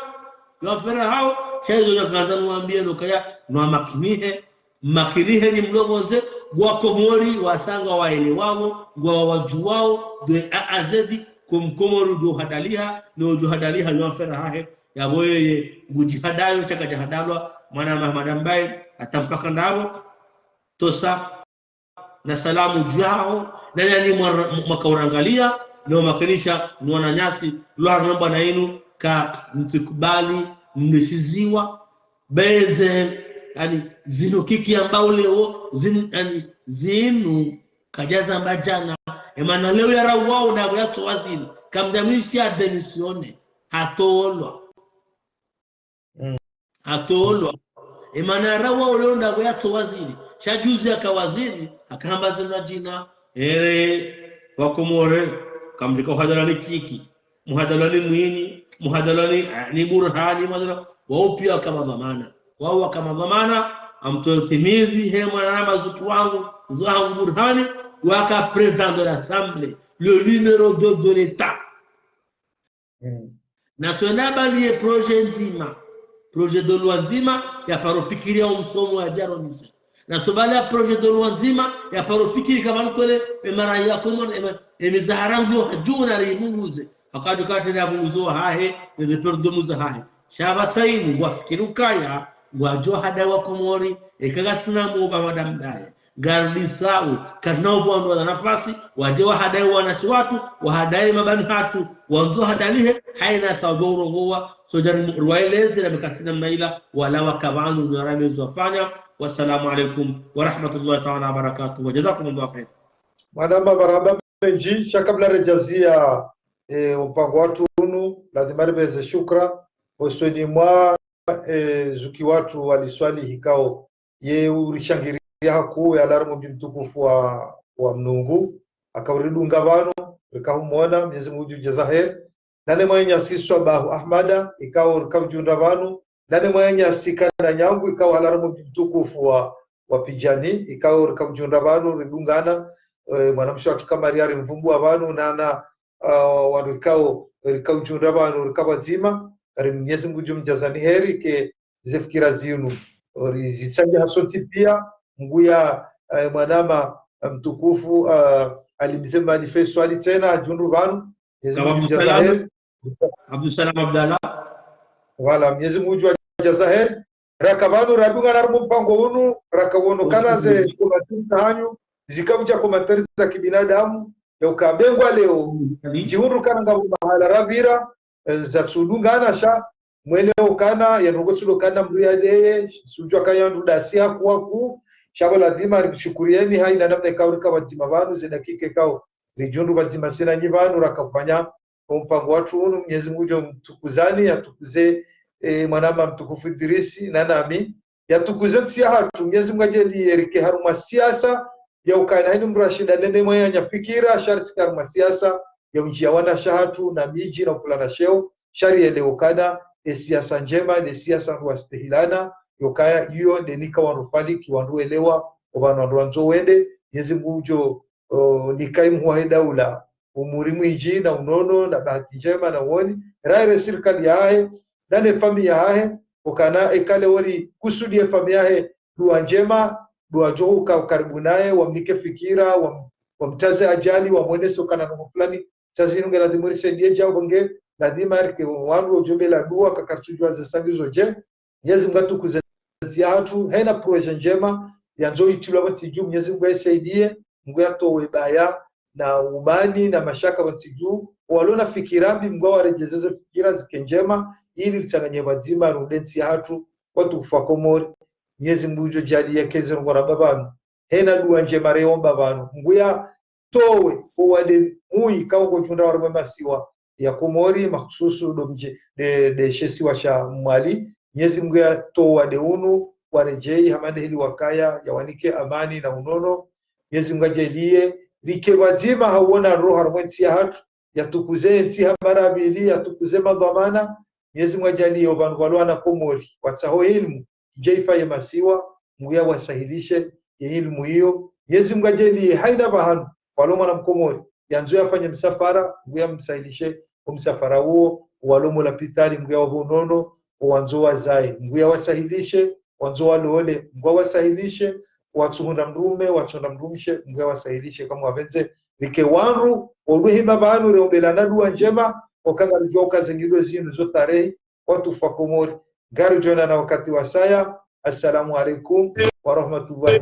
yo affaire hao, sha izo nakandza nuwambiye no kaya, nwamakinihe, makinihe ni mlo pvondze, ngwa Komori, wasanga waelewao, ngwa wadjuwao, de A à Z, ko mkomori udjo hadaliha, no udjo hadaliha yo affaire hahe, yapvo yeye, ngudjihadayo, sha kadjahadalwa, mwana Mahamada Mbaye, hata mpaka ndapvo, tosa, na salamu djuu yaho, na nyanyi mwa-, mwaka urangalia, no makinisha, no wananyasi, lwa namba na inu, ka mtsikubali, mlishiziwa, beze, yani, zinu kiki ambao leo, zin-, yani, zinu, kadjaza mba djana, emana leo yara wao na kuyatso waziri, kamdamishi ya démissionner, hatolwa. Hatolwa. Emana yara wao leo ndapvo yatso waziri. Sha juzi yaka waziri, hakamba zinu djina. Ere, Wakomori, kamdjika uhadalani Kiki, muhadalani Mwinyi, muhadalani, eh, ni Burhani, muhadala, wao pia waka madhwamana. Wao waka madhwamana, amtimizi he mwanama zutu wangu, zutu wangu Burhani, waka président de l'Assemblée, le numéro deux de l'État. Mm. Na tsena bali ye projet ndzima, projet de loi ndzima, ya paro fikiri ya umsomo ya djaro misa. Na tso bali ya projet de loi ndzima, ya paro fikiri kama nkwele, e mara ya Komori, e ma-, e mizahara ngiyo hadju na rimunguze. Hakadju kate na munguzo hahe, ne ze perdemu za hahe. Sha pvasa inu, ngwafikiri ukaya, ngwadjo hadayi Wakomori, eka ngasina muba madamdaye. Ngaridisao, karina upvandwa na nafasi, wadje wahadayi wanantsi watru, wahadayi mabani hatru, wandzo hadalihe, haina sababu urongowa, sodjari mu-, ruwaeleze na mikati namna ila, wala waka pvanu, nyo rame zofanya. Wassalamu alaikum wa rahmatullahi ta'ala wa barakatuh. Wa jazakumullahu khair. Mwanama, marahaba mendji, sha kabla redjazia, eh, umpango watru unu, lazima ripveze shukra, osoni mwa, eh, zuki watru waliswali hikao ye urishangiria hakuu ya larumu mdji mtukufu wa, wa Mnungu, akauridunga pvanu, rikahumona, Mwenyezi Mungu udjuze zahe. Nane mwananyasi Swabahu Ahmada, ikao rikaudjundra pvanu, nane mwananyasi Kana Nyangu, ikao halarumu mdji mtukufu wa, wa Pidjani, ikao rikaudjundra pvanu, ridungana, eh, mwanamshe watru Kamaria rimvumbua pvanu, nana, ah, wandru ikao, rikaudjundra pvanu, rika pvwadzima, ri Mwenyezi Mungu udjumdjazani heri, ke ze fikira zinu. Ori zitsandje hasontsi pia, nguya, eh, mwanama, eh, mtukufu, eh, Ali Mze Mali Faiswali tsena, adjundru pvanu, Mwenyezi Mungu udjumdjaza heri. Abdussalam Abdallah. Wala, Mwenyezi Mungu udjumdjaza heri. Raka pvanu, radungana harimwa mpango unu, raka wono kana ze komateri za hanyu, zikaudja komateri za kibinadamu, ya uka bengwa leo, djihundru kana ngapvo mahala rapvira, eh, zatsudungana sha, mwelewe ukana, ye ndrongo tsulo kana mdru yadeye, sudjua kaya ndru dasi haku haku, sha pvo lazima rishukurieni haina namna ikao rika pvwadzima pvanu, ze dakika ikao, ridjundru pvwadzima sina nyi pvanu, rakafanya, umpango watru unu, Mwenyezi Mungu udjo mtukuzani, yatukuze, eh, mwanama mtukufu Idrisi, na nami, yatukuze ntsi yahatru, Mwenyezi Mungu adjaaliye rike harumwa siasa, ya ukana haina mdru ashinda nene mwenye anyafikira, sha ritsike harumwa siasa, ya undjia wanashe hatru, na midji, na upvulana sheo, sha rielewe ukana, e siasa ndjema, ne siasa ndru wastehilana, yokaya, iyo, nde nika wandru faliki, wandru welewa, opvanu wandru wandzo wende, Mwenyezi Mungu udjo, o, nika imhuwa he daula, umuri mwindji, na unono, na bahati ndjema, na uoni, raire sirikali yahahe, nane famiyi yahahe, ukana ekale ori kusudi ye famiyi yahe, dua ndjema, dua djo uka ukaribu naye, wamnike fikira, wam-, wamtaze ajali, wamwonese ukana ndrongo fulani, sha zinu nge lazima risaidie djao nge, lazima rike wandru wodjo mbela dua, kakatsudjua ze sangi zodje, Mwenyezi Mungu atukuze ntsi yahatru, haina projet ndjema, yandzo itilwa pvo ntsi dju, Mwenyezi Mungu aisaidie, Mungu yatowe baya, na umani, na mashaka pvo ntsi dju, owalo na fikira mbi, Mungu awaredjeze ze fikira zike ndjema, ili ritsanganye pvwadzima, runde ntsi yahatru, watukufu wa Komori, Mwenyezi Mungu udjo djaaliya keze ndrongo ramba pvanu, haina dua ndjema reomba pvanu, Mungu ya towe owade muyi kao ngodjundra harimwa masiwa ya Komori, mahususu ndo mdji, nde, nde she isiwa sha Mwali. Mwenyezi Mungu yatowe wade unu, waredjei, hama nde heli wakaya, yawanike amani na unono. Mwenyezi Mungu adjaaliye, rike pvwadzima ha uona roha harimwa entsi yahatru, yatukuze entsi hama ra pvili, yatukuze madhwamana. Mwenyezi Mungu adjaaliye, opvanu pvwalo wana Komori, watsaho ilmu, ndje ifa ye masiwa, Mungu yawasahilishe ye ilmu iyo. Mwenyezi Mungu adjaaliye haina pvahanu, pvwalo mwana Mkomori, yandzo yafanye msafara, Mungu yamsahilishe omsafara uwo, owalo molapitali, Mungu yawapve unono, owandzo wazaye, Mungu yawasahilishe, wandzo walole, Mungu yawasahilishe, watsuhundra mdrume, watsuhundra mdrumshe, Mungu yawasahilishe, kamwe wapvendze, rike wandru, oluhima pvanu, reombelana dua ndjema, oka ngaridjua uka ze ngido zinu zo tarehi, watukufu wa Komori. Ngaridjo onana wakati wasaya. Assalamu alaikum wa rahmatullahi